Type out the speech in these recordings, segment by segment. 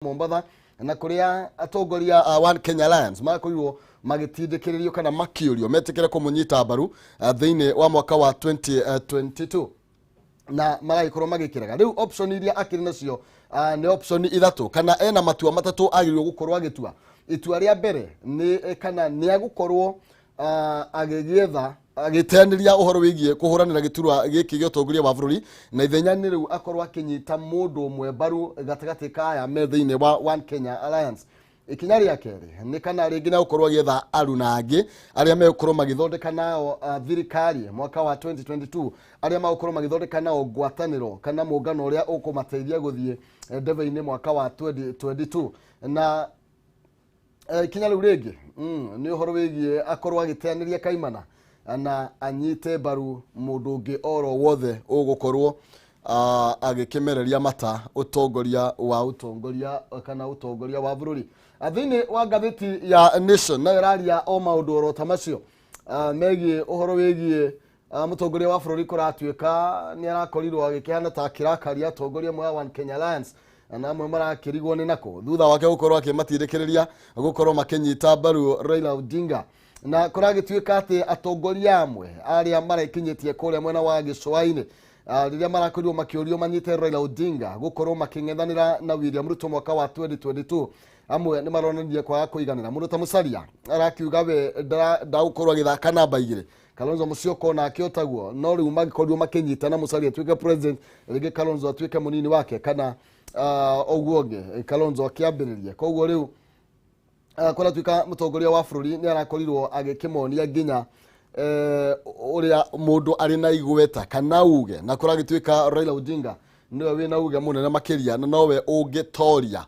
Mombatha, na kuria atongoria a One Kenya Alliance makorirwo magĩtindĩkĩrĩrio kana makĩũrio metĩkĩre kũmũnyita mbaru thĩinĩ wa mwaka wa 2022, na maragĩkorwo magĩkĩrega. Rĩu option iria akĩrĩ nacio nĩ option ithatũ, kana ena matua matatũ agĩrĩirwo gũkorwo agĩtua. Itua rĩa mbere nĩ kana nĩ agũkorwo agĩgĩetha agĩteanĩria ũhoro wĩgiĩ kũhũranĩra gĩturwa gĩkĩ gĩa ũtongoria wa bũrũri, na ithenya nĩ rĩu akorwo akĩnyita mũndũ ũmwe mbaru gatagatĩ ka aya me thĩinĩ wa One Kenya Alliance. Ikinya rĩa kerĩ nĩ kana rĩngĩ nĩ gũkorwo agĩetha aruna angĩ arĩa megũkorwo magĩthondeka nao thirikari mwaka wa 2022, arĩa magũkorwo magĩthondeka nao ngwatanĩro kana mũngano ũrĩa ũkũmateithia gũthiĩ ndebe-inĩ mwaka wa 2022. Na ikinya rĩu rĩngĩ nĩ ũhoro wĩgiĩ akorwo agĩteanĩria kaimana na anyite mbaru mũndũ ũngĩ oro wothe ũgũkorwo agĩkĩmereria mata ũtongoria wa ũtongoria kana ũtongoria wa bũrũri. Thĩinĩ wa ngathĩti ya Nation nayo ĩraria o maũndũ oro ta macio megiĩ ũhoro wĩgiĩ mũtongoria wa bũrũri. Kũratuĩka nĩ arakorirwo agĩkĩhana ta akĩrakaria atongoria amwe a One Kenya Alliance, na amwe marakĩrigwo nĩ nakũ thutha wake gũkorwo akĩmatindĩkĩrĩria gũkorwo makĩnyita mbaru Raila Odinga. Na kũragĩtuĩka atĩ atongoria amwe arĩa marekinyĩtie kũrĩa mwena wa gĩcũa-inĩ, rĩrĩa marakorirwo makĩũrio manyite Raila Odinga gũkorwo makĩng'ethanĩra na William Ruto mwaka wa 2022, amwe nĩ maronania kwaga kũiganĩra. Mũndũ ta Musalia arakiuga we ndagũkorwo agĩthaka namba 2. Kalonzo Musyoka onake otaguo, no rĩu mangĩkorirwo makĩnyitana, Musalia atuĩke president, rĩngĩ Kalonzo atuĩke mũnini wake, kana ũguo ũngĩ Kalonzo akĩambĩrĩria. Koguo rĩu kũratuĩka mũtongoria wa bũrũri nĩ arakorirwo agĩkĩmonia nginya ũrĩa mũndũ arĩ na igweta kana uge, na kũragĩtuĩka Raila Odinga nĩwe wĩna uge mũnene makĩria na nowe ũngĩtoria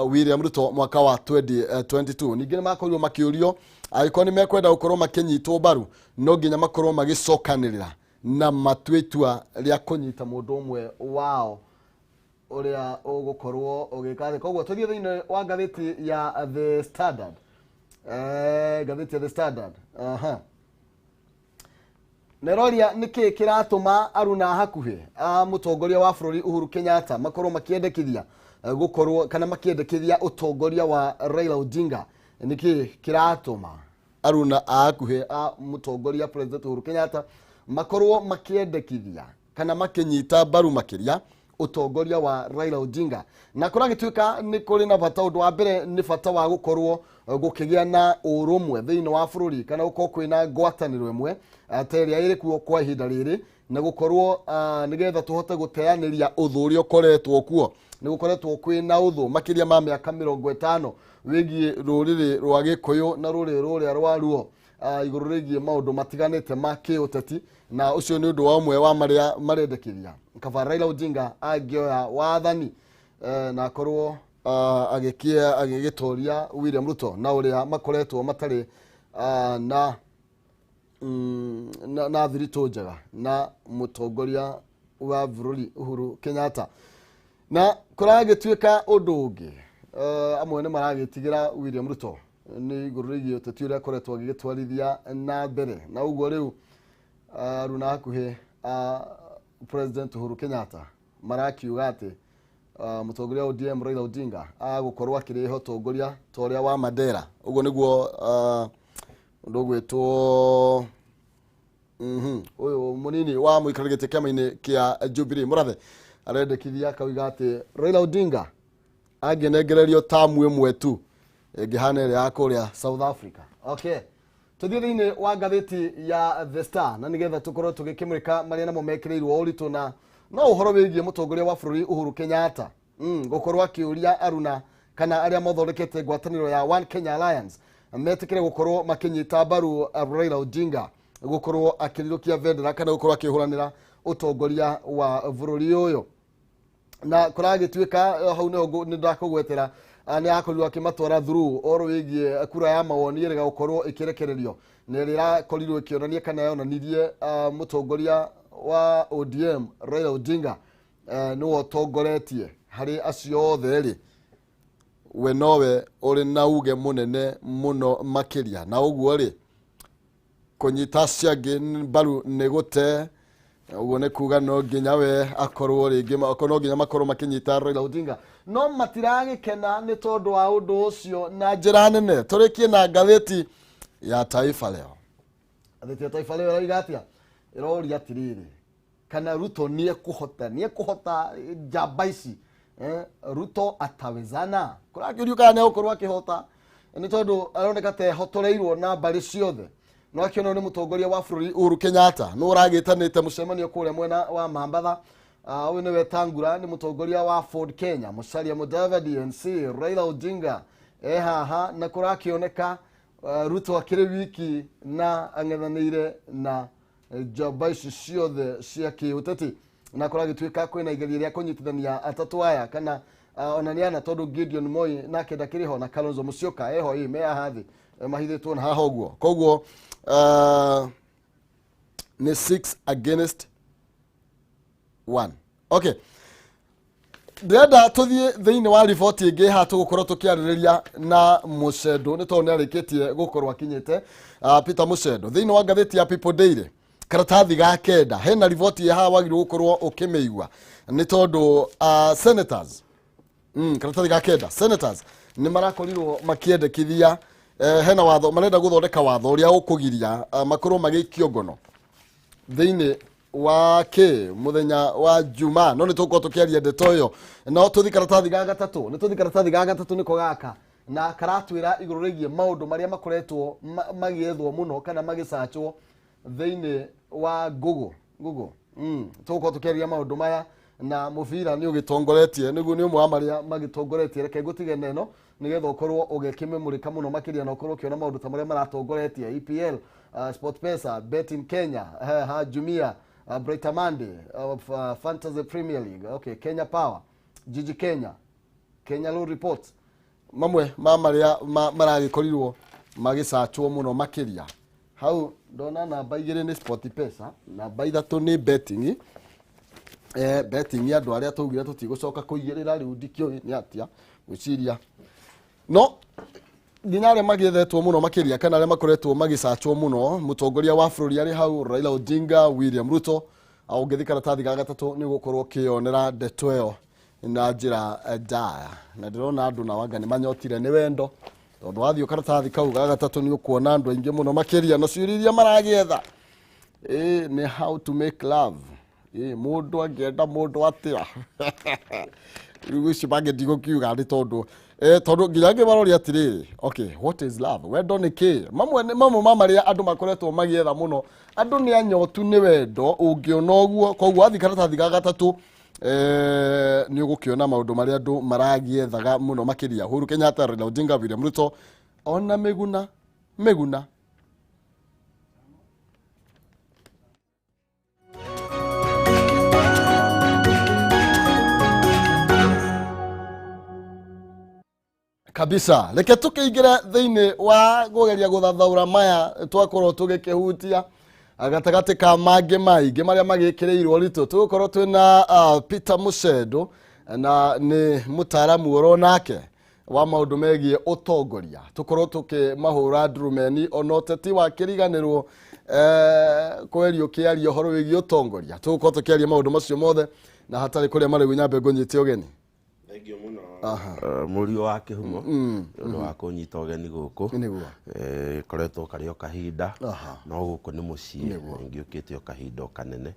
William Ruto mwaka wa 2022. Ningĩ nĩ makorirwo makĩũrio angĩkorwo nĩ mekwenda gũkorwo makĩnyitwo mbaru, no nginya makorwo magĩcokanĩrĩra na matue itua rĩa kũnyita mũndũ ũmwe wao ũrĩa ũgũkorwo ũgĩka thĩ. Koguo tũthiĩ thĩinĩ wa ngathĩti ya The Standard, ngathĩti ya The Standard, aha, neroria nĩkĩ kĩratũma aruna hakuhĩ a mũtongoria wa bũrũri Uhuru Kenyatta makorwo makĩendekithia gũkorwo kana makĩendekithia ũtongoria wa Raila Odinga. Nĩkĩ kĩratũma aruna a hakuhĩ a mũtongoria President Uhuru Kenyatta makorwo makĩendekithia kana makĩnyita mbaru makĩria ũtongoria wa Raila Odinga? Na kũragĩtuĩka nĩ kũrĩ na bata. Ũndũ wa mbere nĩ bata wa gũkorwo gũkĩgĩa na ũrũmwe thĩinĩ wa bũrũri, kana gũkorwo kwĩna ngwatanĩro ĩmwe ta ĩrĩa ĩrĩ kuo kwa ihinda rĩrĩ, na gũkorwo nĩgetha tũhote gũteanĩria ũthũ ũrĩa ũkoretwo kuo. Nĩ gũkoretwo kwĩna ũthũ makĩria ma mĩaka 50 wĩgiĩ rũrĩrĩ rwa Gĩkũyũ na rũrĩrĩ rũrĩa rwa Luo igũrũ rĩgiĩ maũndũ matiganĩte ma kĩũteti, na ũcio nĩ ũndũ wa ũmwe wa marĩa marendekithia kaba Raila Odinga angĩoya wathani na akorwo agĩgĩtoria William Ruto na ũrĩa makoretwo matarĩ na thiritũ njega na mũtongoria wa bũrũri Uhuru Kenyatta. Na kũragĩtuĩka ũndũ ũngĩ, amwe nĩ maragĩtigĩra William Ruto nĩ igũrũ rĩgiĩ ũteti ũrĩa akoretwo agĩgĩtwarithia na mbere, na ũguo rĩu aruna hakuhĩ a President Uhuru Kenyatta marakiuga atĩ mũtongoria wa ODM Raila Odinga agũkorwo akĩrĩha ũtongoria ta ũrĩa wa Mandela. Ũguo nĩguo ũndũ ũgwĩtwo ũyũ mũnini wa mũikarĩri gĩtĩ kĩama-inĩ kĩa Jubilee Mũrathe arendekithia, akauga atĩ Raila Odinga angĩnengererio tamu ĩmwe tu, ĩngĩhana ĩrĩa ya kũrĩa South Africa. Okay, tũthiĩ thĩinĩ wa ngathĩti ya The Star, na nĩgetha tũkorwo tũgĩkĩmũrĩka marĩa namo mekĩrĩirwo ũritũ, na no ũhoro wĩgiĩ mũtongoria wa bũrũri Uhuru Kenyatta gũkorwo akĩũria aruna kana arĩa mathondekete ngwatanĩro ya One Kenya Alliance metĩkĩre gũkorwo makĩnyita mbaru Raila Odinga gũkorwo akĩrirũkia bendera kana gũkorwo akĩhũranĩra ũtongoria wa bũrũri ũyũ. Na kũragĩtuĩka hau nĩho nĩ ndakũgwetera nĩ akorirwo akĩmatwara through ũhoro wĩgiĩ kura ya mawoni ĩrĩga gũkorwo ĩkĩrekererio, na ĩrĩa ĩrakorirwo ĩkĩonania kana yonanirie mũtongoria wa ODM Raila Odinga nĩwe ũtongoretie harĩ acio othe rĩ, we nowe ũrĩ na uge mũnene mũno makĩria, na ũguo rĩ kũnyita acio angĩ mbaru nĩ gũte. Ũguo nĩ kuga no nginya we akorwo rĩngĩ no nginya makorwo makĩnyita Raila Odinga. No matiragĩkena nĩ tondũ wa ũndũ ũcio na njĩra nene. Tũrĩkie na ngathĩti ya Taifa Leo. Ngathĩti ya Taifa Leo ĩroiga atĩa? Ĩroria atĩrĩrĩ, kana Ruto nĩekũhota njamba ici? Ruto atawezana? Kũrakĩũrio kana nĩegũkorwo akĩhota, nĩ tondũ aroneka ta ehotoreirwo na mbarĩ ciothe. No akĩonwo nĩ mũtongoria wa bũrũri Uhuru Kenyatta nĩ ũragĩtanĩte mũcemanio kũrĩa mwena wa Mambatha. Ũyũ nĩwe Tangura, nĩ mũtongoria wa Ford Kenya, Musalia Mudavadi NC, Raila Odinga e haha, na kũrakĩoneka Ruto akĩrĩ wiki na ang'ethanĩire na njamba ici ciothe cia kĩũteti, na kũragĩtuĩka kwĩna igeria rĩa kũnyitithania atatũ aya kana ona nĩ ana, tondũ Gideon Moi nake ndakĩrĩ ho na Kalonzo Musyoka eho, ĩ me haha thĩ, mahithĩtwo na haha ũguo. Koguo nĩ 6 against 1. Okay, ndĩrenda tũthiĩ thĩinĩ wa riboti ĩngĩ haha tũgũkorwo tũkĩarĩrĩria na Mũcendo, nĩ tondũ nĩ arĩkĩtie gũkorwo akinyĩte. Peter Mũcendo, thĩinĩ wa ngathĩti ya People Daily karatathi ga kenda hena riboti ĩ haha wagĩrĩirwo gũkorwo ũkĩmĩigua, nĩ tondũ senators, karatathi ga kenda, senators nĩ marakorirwo makĩendekithia, hena watho marenda gũthondeka, watho ũrĩa ũkũgiria makorwo magĩikio ngono thĩinĩ wa kä muthenya wa juma. No nä tågåkorwo tå kä aria ndeto ä yo, no tå thi karatathi ga gatatå, nä tå thi karatathi ga gatatå nĩko gaka, na karatwĩra igũrũ rĩgiĩ maũndũ marĩa makoretwo magĩethwo mũno kana magĩcachwo thĩinĩ wa Google. Google, tũgũkorwo tũkĩaria maũndũ maya na mũbira nĩ ũgĩtongoretie, nĩguo nĩ ũmwe wa marĩa magĩtongoretie. Reke ngũtige neno nĩgetha ũkorwo ũgĩkĩmĩmũrĩka mũno makĩria na ũkorwo ũkĩona maũndũ ta marĩa maratongoretie: EPL, SportPesa, Betting Kenya, ha Jumia, Brighter Monday, Fantasy Premier League, okay, Kenya Power, Jiji Kenya, Kenya Law Reports, mamwe ma marĩa maragĩkorirwo magĩcachwo mũno makĩria. Hau ndona namba 2 nĩ SportPesa, namba 3 nĩ betting. Betting, andũ arĩa twaugire tũtigũcoka kũigĩrĩra rĩu, ndikĩũĩ nĩ atĩa gwĩciria, no nginya arĩa magĩethetwo mũno makĩria kana arĩa makoretwo magĩcachwo mũno, mũtongoria wa bũrũri arĩ hau, Raila Odinga, William Ruto. Ũngĩthi karatathi ga gatatũ nĩ ũgũkorwo ũkĩyonera ndeto ĩyo na njĩra ndaya, na ndĩrona andũ na wanga nĩ manyotire nĩ wendo, tondũ wathiĩ karatathi kau ga gatatũ nĩ ũkuona andũ aingĩ mũno makĩria na ciũria iria maragĩetha ĩ nĩ how to make love, ĩ mũndũ angĩenda mũndũ atĩa. Rĩu icio mangĩ ndigũkiuga, nĩ tondũ tondũ nginya angĩ maroria atĩrĩrĩ, okay, what is love? Wendo nĩ kĩ? Mamwe nĩ mamwe ma marĩa andũ makoretwo magĩetha mũno. Andũ nĩ anyotu nĩ wendo ũngĩona ũguo. Koguo wathiĩ karatathi ga gatatũ nĩ ũgũkĩona maũndũ marĩa andũ maragĩethaga mũno makĩria: Uhuru Kenyatta, Raila Odinga, William Ruto, ona Mĩguna Mĩguna. Kabisa, reke tũkĩingĩre thĩinĩ wa kũgeria gũthathaũra maya twakorwo tũgĩkĩhutia gatagatĩ ka mangĩ maingĩ marĩa magĩkĩrĩirwo ritũ. Tũgũkorwo twĩna Peter Mũcendo, na nĩ mũtaaramu oro nake wa maũndũ megiĩ ũtongoria. Tũkorwo tũkĩmahũra ndurumeni ona ũteti wa kĩriganĩrwo, kwerio kĩaria ũhoro wĩgiĩ ũtongoria. Tũgũkorwo tũkĩaria maũndũ macio mothe na hatarĩ kũrĩa marĩgu. Nyambe ngũnyite ũgeni. Thengiũ mũno, mũriũ wa kĩhumo, nĩ ũndũ wa kũnyita ũgeni gũkũ. Nĩguo. Koretwo karĩ o kahinda, no gũkũ nĩ mũciĩ. Ngĩũkĩte o kahinda o kanene,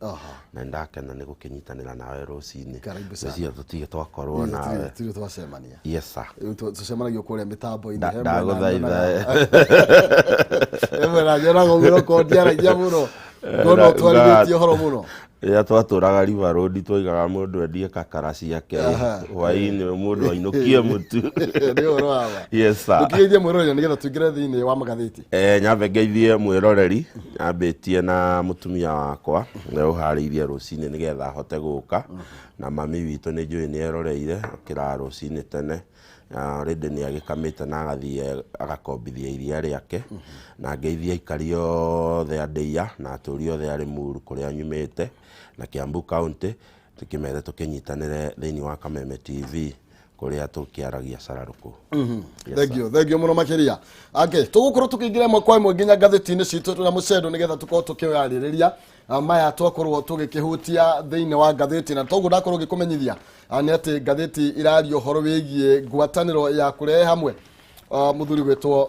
na nĩndakena nĩ gũkĩnyitanĩra nawe rũcinĩ. Karibu sana. Ngwĩciria tũtirĩ twakorwo nawe. Tirĩ twacemania. Yes sir. Rĩu tũcemanagio kũrĩa mĩtambo-inĩ. He mwena Ndagũthaitha. He mwena nyonaga ũguo okorwo ndiaragia mũno, ngona ũtwarithĩtie ũhoro mũno. Rĩrĩa twatũraga River Road, twaigaga mũndũ endie kakara ciake, hwaĩ-inĩ mũndũ ainũkie mũtu. Nĩ ũhoro wa ma. Yes sir. Ndũkigeithie mwĩroreri nĩgetha tũingĩre thĩinĩ wa magathĩti. Nyambe ngeithie mwĩroreri, nyambĩtie na mũtumia wakwa ũrĩa ũharĩirie rũcinĩ nĩgetha ahote gũka, na mami witũ nĩ njũĩ nĩ eroreire, okĩraga rũcinĩ tene. Already nĩ agĩkamĩte na agathiĩ agakombithia iria rĩake. Na ngeithie aikari othe a Ndeiya na atũri othe a Limuru kũrĩa nyumĩte na Kiambu County, tũkĩmere tũkĩnyitanĩre thĩinĩ wa Kameme TV. Kũrĩa tũkĩaragia cararũkũ. Yes, Thengio, thengio mũno makĩria. Okay, tũgũkorwo tũkĩingĩra ĩmwe kwa ĩmwe nginya ngathĩti-inĩ citũ twĩna mũcendo nĩgetha tũkorwo tũkĩarĩrĩria maya twakorwo tũgĩkĩhutia thĩinĩ wa ngathĩti. Na toguo ndakorwo ngĩkũmenyithia nĩ atĩ ngathĩti iraria ũhoro wĩgiĩ ngwatanĩro ya kũrehe hamwe mũthuri gwĩtwo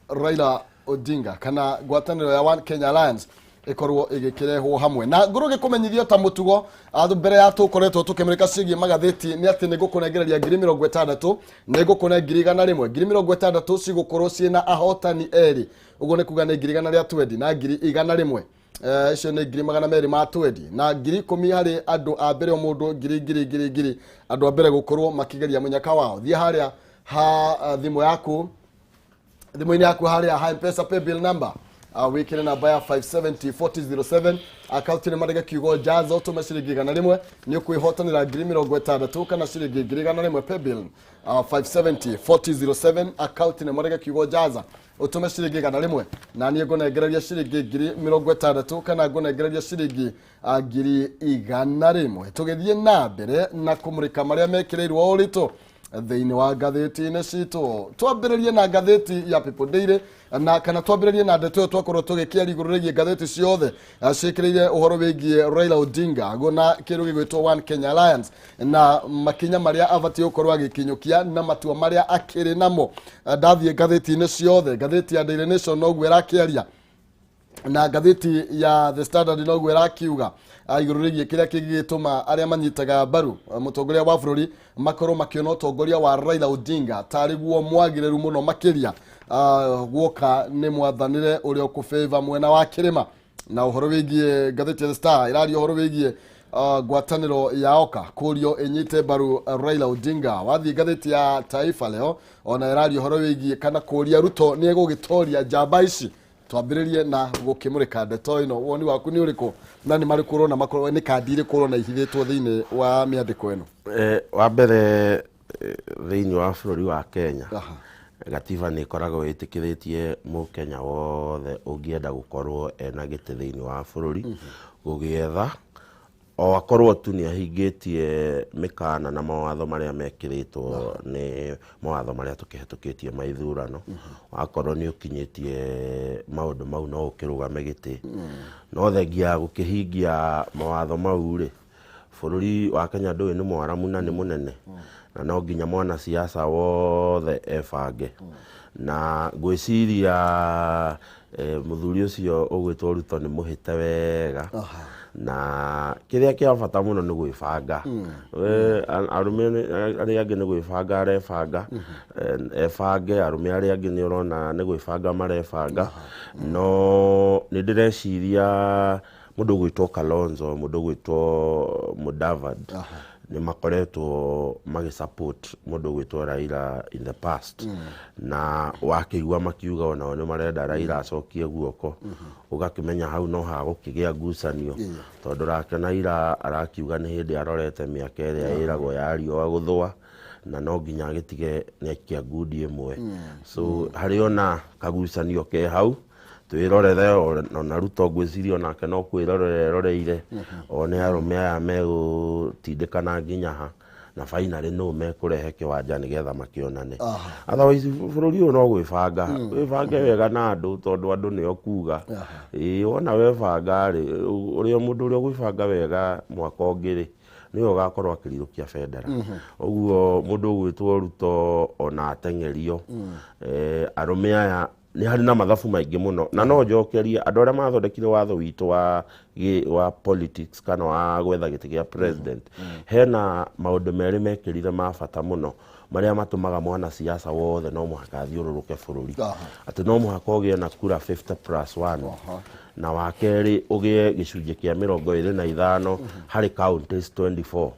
Raila Odinga kana ngwatanĩro ya One Kenya Alliance ĩkorwo ĩgĩkĩrehwo hamwe. Na ngorwo ngĩkũmenyithia ta mũtugo mbere ya tũkoretwo tũkĩmũrĩka ciĩgiĩ magathĩti nĩ atĩ nĩ ngũkũnengereria 60,000, nĩ ngũkũne 100,000. 60,000 cigũkorwo ciĩna ahotani erĩ, ũguo nĩ kuga nĩ 120,000 na 100,000. Icio nĩ 220,000 na 10,000 harĩ andũ a mbere, o mũndũ ngiri ngiri ngiri ngiri, andũ a mbere gũkorwo makĩgeria mũnyaka wao. Thiĩ harĩa ha thimũ yaku, thimũ-inĩ yaku harĩa ha Mpesa paybill number, wĩkĩre namba ya 570 4007, akaunti-inĩ mandĩke kiugo jaza, ũtũme ciringi 100, nĩ ũkwĩhotanĩra 60,000 kana ciringi 100,000. Paybill 570 4007, akaunti-inĩ mandĩke kiugo jaza, ũtũme ciringi 100, na niĩ ngũnengereria ciringi 60,000 kana ngũnengereria ciringi 100,000. Tũgĩthiĩ na mbere na kũmũrĩka marĩa mekĩrĩirwo ũritũ thĩinĩ wa ngathĩti-inĩ citũ, twambĩrĩrie na ngathĩti ya People Daily na kana twambĩrĩrie na ndeto ĩyo twakorwo tũgĩkĩaria igũrũ rĩgiĩ ngathĩti ciothe ciĩkĩrĩire ũhoro wĩgiĩ Raila Odinga na kĩndũ gĩgwĩtwo One Kenya Alliance na makinya marĩa abatiĩ gũkorwo agĩkinyũkia na matua marĩa akĩrĩ namo. Ndathiĩ ngathĩti-inĩ ciothe, ngathĩti ya Daily Nation noguo ĩrakĩaria na ngathĩti ya The Standard noguo ĩrakiuga igũrũ rĩgiĩ kĩrĩa kĩngĩgĩtũma arĩa manyitaga mbaru mũtongoria wa bũrũri makorwo makĩona ũtongoria wa Raila Odinga tarĩ guo mwagĩrĩru mũno makĩria guoka nĩ mwathanĩre ũrĩa ũkũbĩva mwena wa kĩrĩma. Na ũhoro wĩgiĩ ngathĩti ya The Star ĩraria ũhoro wĩgiĩ ngwatanĩro ya Oka kũrio ĩnyite mbaru Raila Odinga. Wathiĩ ngathĩti ya Taifa Leo, ona ĩraria ũhoro wĩgiĩ kana kũria Ruto nĩ egũgĩtoria njamba ici. Twambĩrĩrie na gũkĩmũrĩka ndeto ĩno, woni waku nĩ ũrĩkũ na nĩ marĩkũ ũrona makorwo nĩ kandi irĩkũ ũrona ihithĩtwo thĩinĩ wa mĩandĩko ĩno? Wa mbere, thĩinĩ wa bũrũri wa Kenya, gatiba nĩ ĩkoragwo ĩtĩkĩrĩtie mũkenya wothe ũngĩenda gũkorwo ena gĩtĩ thĩinĩ wa bũrũri gũgĩetha, o akorwo tu nĩ ahingĩtie mĩkana na mawatho marĩa mekĩrĩtwo nĩ mawatho marĩa tũkĩhetũkĩtie ma ithurano. Wakorwo nĩ ũkinyĩtie maũndũ mau, no ũkĩrũgame gĩtĩ. No thengia ya gũkĩhingia mawatho mau rĩ, bũrũri wa Kenya ndũĩ nĩ mwaramu na nĩ mũnene, na no nginya mwanasiasa wothe ebange. Na ngwĩciria mũthuri ũcio ũgwĩtwo Ruto nĩ mũhĩte wega, na kĩrĩa kĩa bata mũno nĩ gwĩbanga. We, arũme arĩa angĩ nĩ gwĩbanga arebanga, ebange, arũme arĩa angĩ nĩ ũrona nĩ gwĩbanga marebanga. No nĩ ndĩreciria mũndũ ũgwĩtwo Kalonzo, mũndũ ũgwĩtwo Mudavadi nĩ makoretwo magĩsupport mũndũ ũgwĩtwo Raila in the past, na wakĩigua makiuga onao nĩ marenda Raila acokie guoko, ũgakĩmenya hau no hagũkĩgĩa ngucanio, tondũ nake Raila arakiuga nĩ hĩndĩ arorete mĩaka ĩrĩa ĩragwo ya riũa gũthũa, na no nginya agĩtige nĩ aikia ngundi ĩmwe. So harĩ ona kagucanio ke hau twĩrorere. Ona Ruto ngwĩciria onake no kwĩrorera eroreire one arũme aya megũtindĩkana nginya ha, na finally nũ mekũrehe kĩwanja nĩgetha makĩonane. Otherwise bũrũri ũyũ no gwĩbanga, wĩbange wega na andũ, tondũ andũ nĩo kuga. Ĩĩ, wona webanga rĩ, ũrĩa mũndũ ũrĩa ũgwĩbanga wega mwaka ũngĩ rĩ, nĩwe ũgakorwo akĩrirũkia bendera. Ũguo mũndũ ũgwĩtwo Ruto ona ateng'erio, arũme aya nĩ harĩ na mathabu maingĩ mũno. Na no njokerie andũ arĩa mathondekire watho witũ wa politics kana wa gwetha gĩtĩ gĩa president, hena maũndũ merĩ mekĩrire ma bata mũno marĩa matũmaga mwanasiasa wothe no mũhaka athiũrũrũke bũrũri, atĩ no mũhaka ũgĩe na kura 50 plus 1, na wa kerĩ ũgĩe gĩcunjĩ kĩa 25 harĩ counties 24.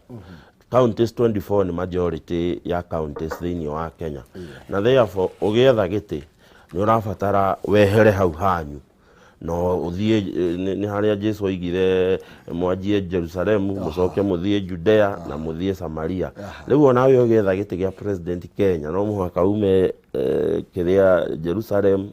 Counties 24 nĩ majority ya counties thĩinĩ wa Kenya, na therefore ũgĩetha gĩtĩ nĩ ũrabatara wehere hau hanyu. No ũthiĩ nĩ harĩa Jesu oigire mwanjie Jerusalemu, mũcoke mũthiĩ Judea na mũthiĩ Samaria. Rĩu onawe ũgĩetha gĩtĩ gĩa president Kenya no mũhaka ume kĩrĩa Jerusalem,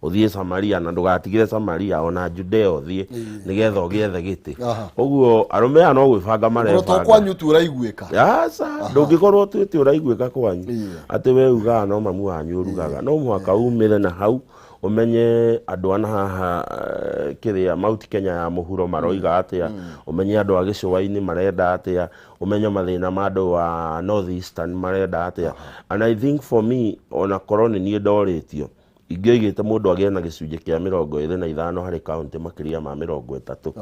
ũthiĩ Samaria, na ndũgatigĩre Samaria, ona Judea ũthiĩ nĩgetha ũgĩethe gĩtĩ. Ũguo arũme aya no gwĩbanga Ũhoro to marebanga. Kwanyu tu ũraiguĩka. Aca, ndũngĩkorwo ũtuĩte ũraiguĩka kwanyu atĩ we ugaga no mamu wanyu ũrugaga. No mũhaka umĩre na hau ũmenye andũ ana haha kĩrĩa Mount Kenya ya mũhuro maroiga atĩa, ũmenye andũ a gĩcũa-inĩ marenda atĩa, ũmenye mathĩna ma andũ a North Eastern marenda atĩa. And I think for me, ona korwo nĩ niĩ ndorĩtio, ingĩoigĩte mũndũ agĩe na gĩcunjĩ kĩa 25 harĩ kaũntĩ makĩria ma 30,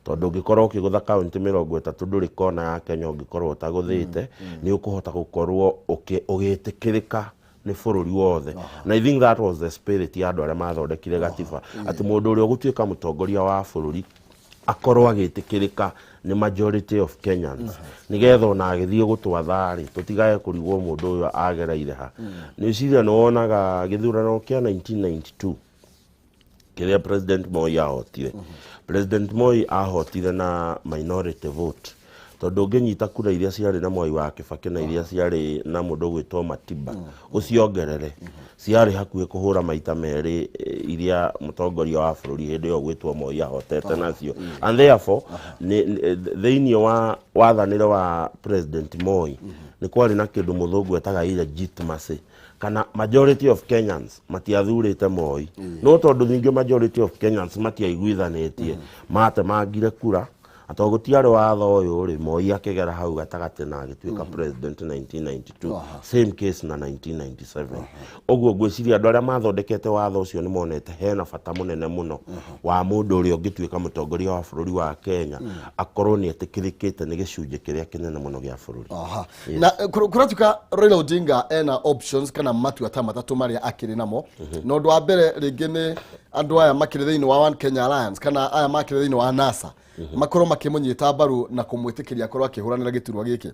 tondũ ũngĩkorwo ũkĩgũtha kaũntĩ 30, ndũrĩ kona ya Kenya ũngĩkorwo ũtagũthĩte, nĩ ũkũhota gũkorwo ũgĩtĩkĩrĩka nĩ bũrũri wothe. Na I think that was the spirit ya andũ arĩa mathondekire gatiba, atĩ mũndũ ũrĩa ũgũtuĩka mũtongoria wa bũrũri akorwo agĩtĩkĩrĩka nĩ majority of Kenyans, nĩgetha ona agĩthiĩ gũtwatha rĩ, tũtigae kũrigwo mũndũ ũyũ agereire ha. Nĩ ũciria nĩ wonaga gĩthurano kĩa 1992 kĩrĩa President Moi ahotire. President Moi ahotire na minority vote, tondũ ũngĩnyita kura iria ciarĩ na Mwai wa Kĩbakĩ na iria ciarĩ na mũndũ ũgwĩtwo Matiba, ũciongerere, ciarĩ hakuhĩ kũhũra maita merĩ iria mũtongoria wa bũrũri hĩndĩ ĩyo gwĩtwo Moi ahotete nacio. And therefore thĩinĩ wa wathanĩre wa President Moi nĩ kwarĩ na kĩndũ mũthũngũ etaga illegitimacy, kana majority of Kenyans matiathurĩte Moi. No tondũ ningĩ majority of Kenyans matiaiguithanĩtie, matemangire kura atondũ gũtiarĩ watho ũyũ rĩ, Moi akĩgera hau gatagatĩ na agĩtuĩka president 1992. Same case na 1997. Ũguo ngwĩciria andũ arĩa mathondekete watho ũcio nĩ monete hena bata mũnene mũno wa mũndũ ũrĩa ũngĩtuĩka mũtongoria wa bũrũri wa Kenya akorwo nĩ etĩkĩrĩkĩte nĩ gĩcunjĩ kĩrĩa kĩnene mũno gĩa bũrũri. Na kũratuĩka Raila Odinga ena options kana matua ta matatũ marĩa akĩrĩ namo. Na ũndũ wa mbere rĩngĩ nĩ andũ aya makĩrĩ thĩinĩ wa One Kenya Alliance kana aya makĩrĩ thĩinĩ wa NASA makorwo makĩmũnyita mbaru na kũmwĩtĩkĩria akorwo akĩhũranĩra gĩturwa gĩkĩ.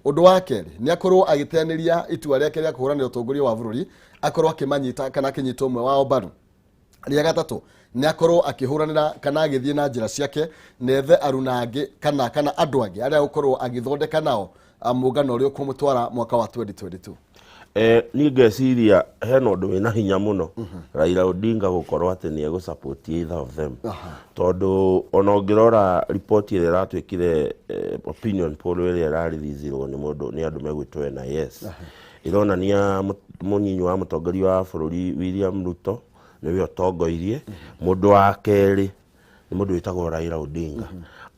Ũndũ wa kerĩ nĩ akorwo agĩteanĩria itua rĩake rĩa kũhũranĩra ũtongoria wa bũrũri, akorwo akĩmanyita kana akĩnyita ũmwe wao mbaru. Rĩa gatatũ nĩ akorwo akĩhũranĩra kana agĩthiĩ na njĩra ciake na ethe aruna angĩ kana andũ angĩ arĩa agũkorwo agĩthondeka nao mũngano ũrĩa ũkũmũtwara mwaka wa 2022. Niĩ ngeciria hena ũndũ wĩna hinya mũno Raila Odinga gũkorwo atĩ nĩ egũ-support either of them, tondũ ona ũngĩrora riboti ĩrĩa ĩratuĩkire opinion poll ĩrĩa ĩrareleasirwo nĩ mũndũ nĩ andũ megwĩtwo NIS, ĩronania mũnyinyi wa mũtongoria wa bũrũri William Ruto nĩwe ũtongoirie, mũndũ wa kerĩ nĩ mũndũ wĩtagwo Raila Odinga.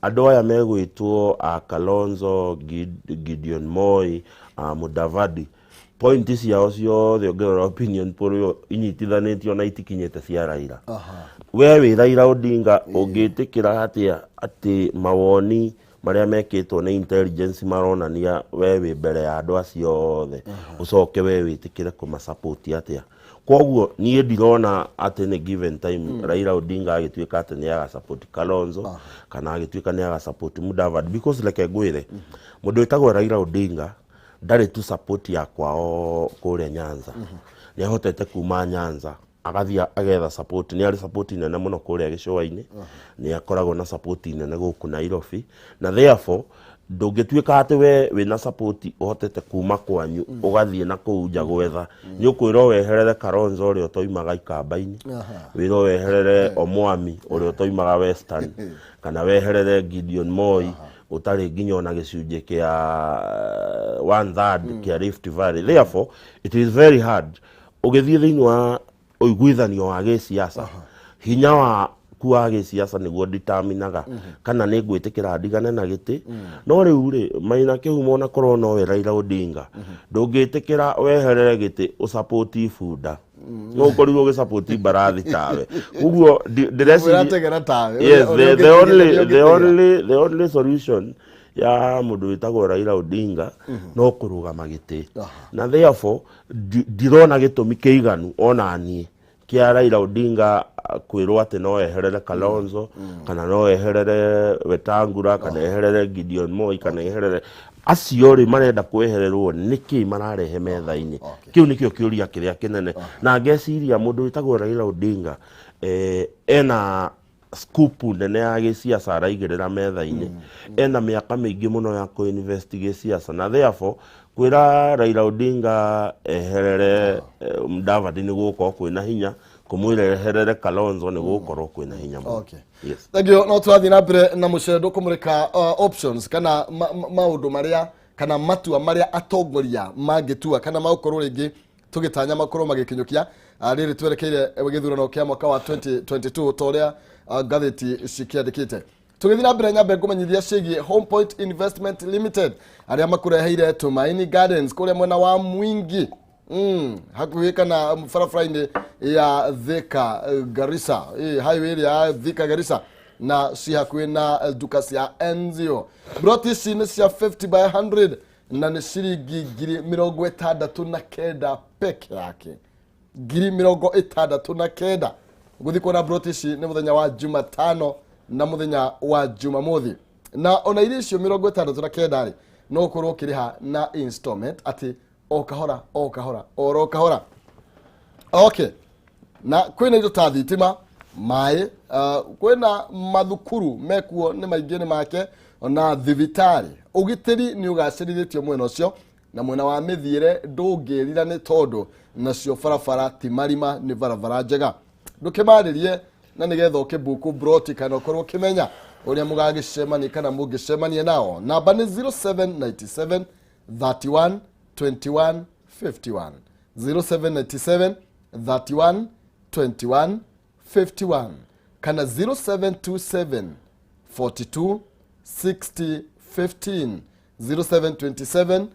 Andũ aya megwĩtwo a Kalonzo, Gideon Moi, a Mudavadi, point ciao ciothe ũngĩrora opinion poll ĩyo inyitithanĩtio na itikinyĩte cia Raila. We wĩ Raila Odinga, ũngĩtĩkĩra atĩa atĩ mawoni marĩa mekĩtwo nĩ intelligence maronania we wĩ mbere ya andũ acio othe, ũcoke we wĩtĩkĩre kũmasupport atĩa? Koguo niĩ ndirona atĩ nĩ given time Raila Odinga agĩtuĩka atĩ nĩ agasupport Kalonzo kana agĩtuĩka nĩ agasupport Mudavadi, because reke ngwĩre, mũndũ wĩtagwo Raila Odinga ndarĩ tu support ya kwao kũrĩa Nyanza. Nĩ ahotete kuma Nyanza agathiĩ agetha support. Nĩ arĩ support nene mũno kũrĩa gĩcũa-inĩ, nĩ akoragwo na support nene gũkũ Nairobi, na therefore ndũngĩtuĩka atĩ we wĩna support ũhotete kuma kwanyu ũgathiĩ na kũu nja gwetha. Nĩ ũkwĩrwo weherere Kalonzo ũrĩa ũtoimaga ikamba-inĩ, wĩrwo weherere Omwami ũrĩa ũtoimaga Western, kana weherere Gideon Moi ũtarĩ nginya ona gĩcunjĩ kĩa one third kĩa Rift Valley. Therefore it is very hard ũgĩthiĩ thĩinĩ wa ũiguithanio wa gĩsiasa. Hinya waku wa gĩsiasa nĩguo determinaga kana nĩ ngwĩtĩkĩra ndigane na gĩtĩ. No rĩu rĩ, Maina Kĩhumo, ona korwo nowe Raila Odinga, ndũngĩtĩkĩra weherere gĩtĩ ũsupport bunda, no ũkorirwo ũgĩsupport mbarathi tawe. Ũguo ndĩreciria Ũrategera tawe. Yes, the only solution ya mũndũ wĩtagwo Raila Odinga no kũrũgama gĩtĩ, na therefore ndirona gĩtũmi kĩiganu ona niĩ kĩa Raila Odinga kwĩrwo atĩ no eherere Kalonzo kana no eherere Wetangula kana eherere Gideon Moi kana eherere acio rĩ marenda kwehererwo. Nĩkĩ mararehe metha-inĩ? Kĩu nĩkĩo kĩũria kĩrĩa kĩnene, na ngeciria mũndũ wĩtagwo Raila Odinga Ena scoop nene ya gĩciaca araigĩrĩra metha-inĩ, ena mĩaka mĩingĩ mũno ya kũ-invest gĩciaca, na therefore kwĩra Raila Odinga eherere Mudavadi nĩ gũgũkorwo kwĩna hinya, kũmwĩra eherere Kalonzo nĩ gũgũkorwo kwĩna hinya mũno. Yes. Thank you. No tũrathiĩ na mbere na mũcendo kũmũrĩka options kana maũndũ marĩa kana matua marĩa atongoria mangĩtua kana magũkorwo rĩngĩ tũgĩtanya makorwo magĩkinyũkia rĩrĩ twerekeire gĩthurano kĩa mwaka wa 2022 ta ũrĩa ngathĩti cikĩandĩkĩte. Tũgĩthiĩ na mbere, nyambe ngũmenyithia ciĩgiĩ Home Point Investment Limited, arĩa makũreheire Tumaini Gardens kũrĩa mwena wa Mwingi, hakuhĩ kana barabara-inĩ ya Thika Garissa, highway ĩrĩa ya Thika Garissa, na ci hakuhĩ na nduka cia Enzio. Broti ici nĩ cia 50 by 100 na nĩ ciringi 69,000 peke yake, 69,000. Gũthiĩ kuona broti ici nĩ mũthenya wa Jumatano na mũthenya wa Jumamothi, na ona irio icio 69 rĩ, no ũkorwo ũkĩrĩha na installment, atĩ o kahora o kahora oro kahora. Okay, na kwĩna indo ta thitima, maĩ, kwĩna mathukuru mekuo nĩ maingĩ nĩ make na thibitarĩ. Ũgitĩri nĩ ũgacĩrithĩtio mwena ũcio, na mwena wa mĩthiĩre ndũngĩrira nĩ tondũ nacio barabara ti marima, nĩ barabara njega. Ndũkĩmarĩrie na nĩgetha ũkĩbuku broti kana ũkorwo ũkĩmenya ũrĩa mũgagĩcemania kana mũngĩcemania nao. Namba nĩ 0797 31 21 51, 0797 31 21 51 kana 0727 42 60 15, 0727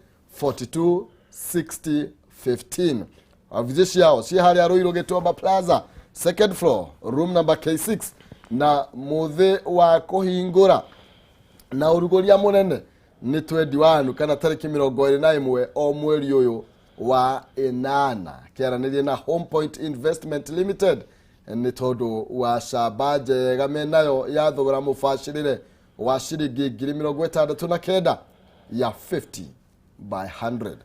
42 60 15. Wabici ciao ciĩ harĩa Rũirũ Gĩtuamba Plaza, second floor, room number K6. Na mũthĩ wa kũhingũra na ũrugũria mũnene nĩ 21 kana tarĩki 21 o mweri ũyũ wa ĩnana. Kĩaranĩrie na Home Point Investment Limited nĩ tondũ wa camba njega menayo ya thogora mũbacĩrĩre wa ciringi 69,000 ya 50 by 100.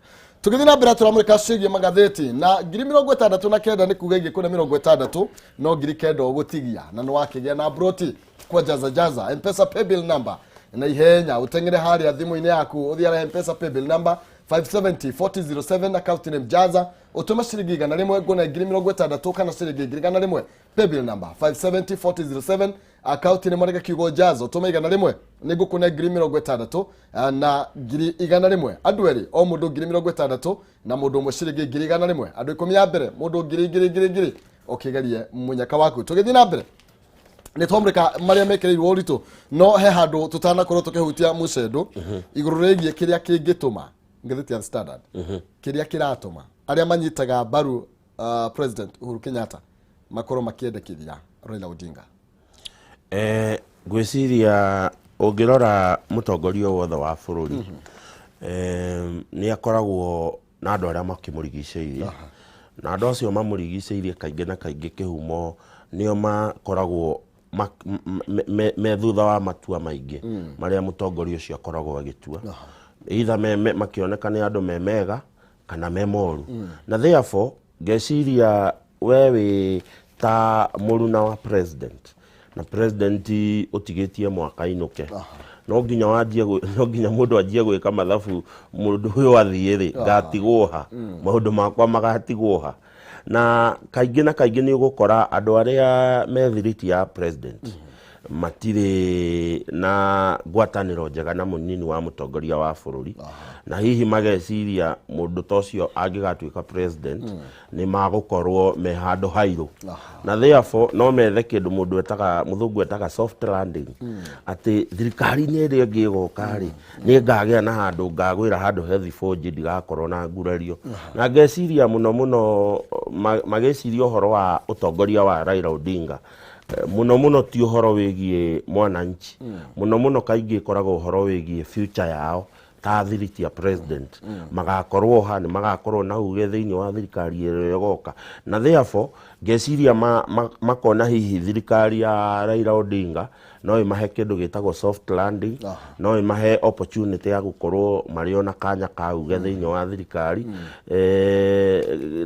Tũgĩthiĩ na mbere, tũramũrĩka ciĩgiĩ magathĩti, na 69,000 nĩ kuga ingĩ kwĩna 60 no 9,000 ũgũtigia na nĩ wakĩgĩa na broti kwa jaza jaza. Mpesa paybill number na ihenya, ũteng'ere harĩa thimũ-inĩ yaku, ũthiĩ harĩa Mpesa paybill number 570 4007, account name Jaza, ũtũme ciringi 100, ngũne 60,000 kana ciringi 100,000. Paybill number 570 4007, account nĩ mwandĩke kiugo Jaza, ũtũme 100, nĩ ngũkũne 60,000 na 100,000. Andũ erĩ o mũndũ 60,000 na mũndũ ũmwe ciringi 100,000. Andũ 10 ya mbere, mũndũ ngiri ngiri ngiri ngiri. Ũkĩgerie mũnyaka waku. Tũgĩthiĩ na mbere, nĩ twamũrĩka marĩa mekĩrĩirwo ũritũ, no he handũ tũtanakorwo tũkĩhutia mũcendo igũrũ rĩgiĩ kĩrĩa kĩngĩtũma ngathĩti ya Standard, kĩrĩa kĩratũma arĩa manyitaga mbaru President Uhuru Kenyatta makorwo makĩendekithia Raila Odinga. Ngwĩciria ũngĩrora mũtongoria o wothe wa bũrũri, nĩ akoragwo na andũ arĩa makĩmũrigicĩirie, na andũ acio mamũrigicĩirie kaingĩ na kaingĩ kĩhumo nĩo makoragwo me thutha wa matua maingĩ marĩa mũtongoria ũcio akoragwo agĩtua, either makĩoneka nĩ andũ me mega kana me moru. Na therefore ngeciria we wĩ ta mũruna wa president, na president ũtigĩtie mwaka inũke, no nginya wanjie no nginya mũndũ anjie gwĩka mathabu, mũndũ ũyũ athiĩ rĩ, ngatigwo ha? Maũndũ makwa magatigwo ha? Na kaingĩ na kaingĩ nĩ ũgũkora andũ arĩa me thiriti ya president matirĩ na ngwatanĩro njega na mũnini wa mũtongoria wa bũrũri, na hihi mageciria mũndũ ta ũcio angĩgatuĩka president nĩ magũkorwo me handũ hairũ, na therefore no methe kĩndũ mũndũ etaga, mũthũngũ etaga soft landing, atĩ thirikari-inĩ ĩrĩa ĩngĩ ĩgoka rĩ, nĩ ngagĩa na handũ ngagwĩra handũ he thibũnji, ndigakorwo na ngurario. Na ngeciria mũno mũno magĩciria ũhoro wa ũtongoria wa Raila Odinga, mũno mũno ti ũhoro wĩgiĩ mwananchi, mũno mũno kaingĩ ĩkoragwo ũhoro wĩgiĩ future yao. Ta thiriti ya president magakorwo ha nĩ magakorwo na uge thĩinĩ wa thirikari ĩrĩa ĩgoka, na therefore ngeciria makona hihi thirikari ya Raila Odinga no ĩmahe kĩndũ gĩtagwo soft landing, no ĩmahe opportunity ya gũkorwo marĩ ona kanya ka uge thĩinĩ wa thirikari.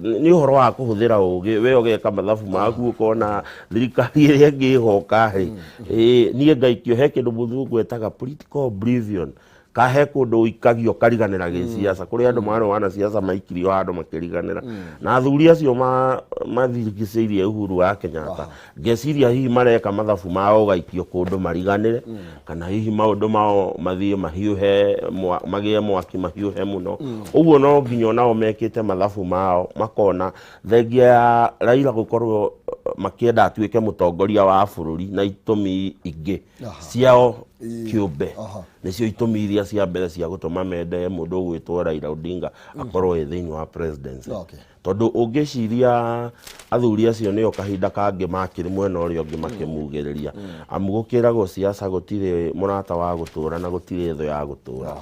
Nĩ ũhoro wa kũhũthĩra ũgĩ, we ũgeka mathabu maku ũkona thirikari ĩrĩa ĩngĩ ĩgoka rĩ, niĩ ngaikio he kĩndũ mũthungu etaga political oblivion, kahe kũndũ ũikagio ũkariganĩra gĩciaca. Kũrĩ andũ marĩ wanasiasa maikirio handũ makĩriganĩra, na athuri acio mathirikicĩirie Uhuru wa Kenyatta, ngeciria hihi mareka mathabu mao ũgaikio kũndũ mariganĩre, kana hihi maũndũ mao mathiĩ mahiũhe, magĩe mwaki mahiũhe mũno ũguo. No nginya onao mekĩte mathabu mao makona thengia ya Raila gũkorwo makĩenda atuĩke mũtongoria wa bũrũri na itũmi ingĩ ciao kĩũmbe, nĩcio itũmi iria cia mbere cia gũtũma mende mũndũ ũgwĩtwo Raila Odinga akorwo ĩ thĩinĩ wa presidency. Tondũ ũngĩciria athuri acio nĩo kahinda kangĩ makĩrĩ mwena ũrĩa ũngĩ makĩmugĩrĩria, amu gũkĩragwo siasa gũtirĩ mũrata wa gũtũra na gũtirĩ thũ ya gũtũra.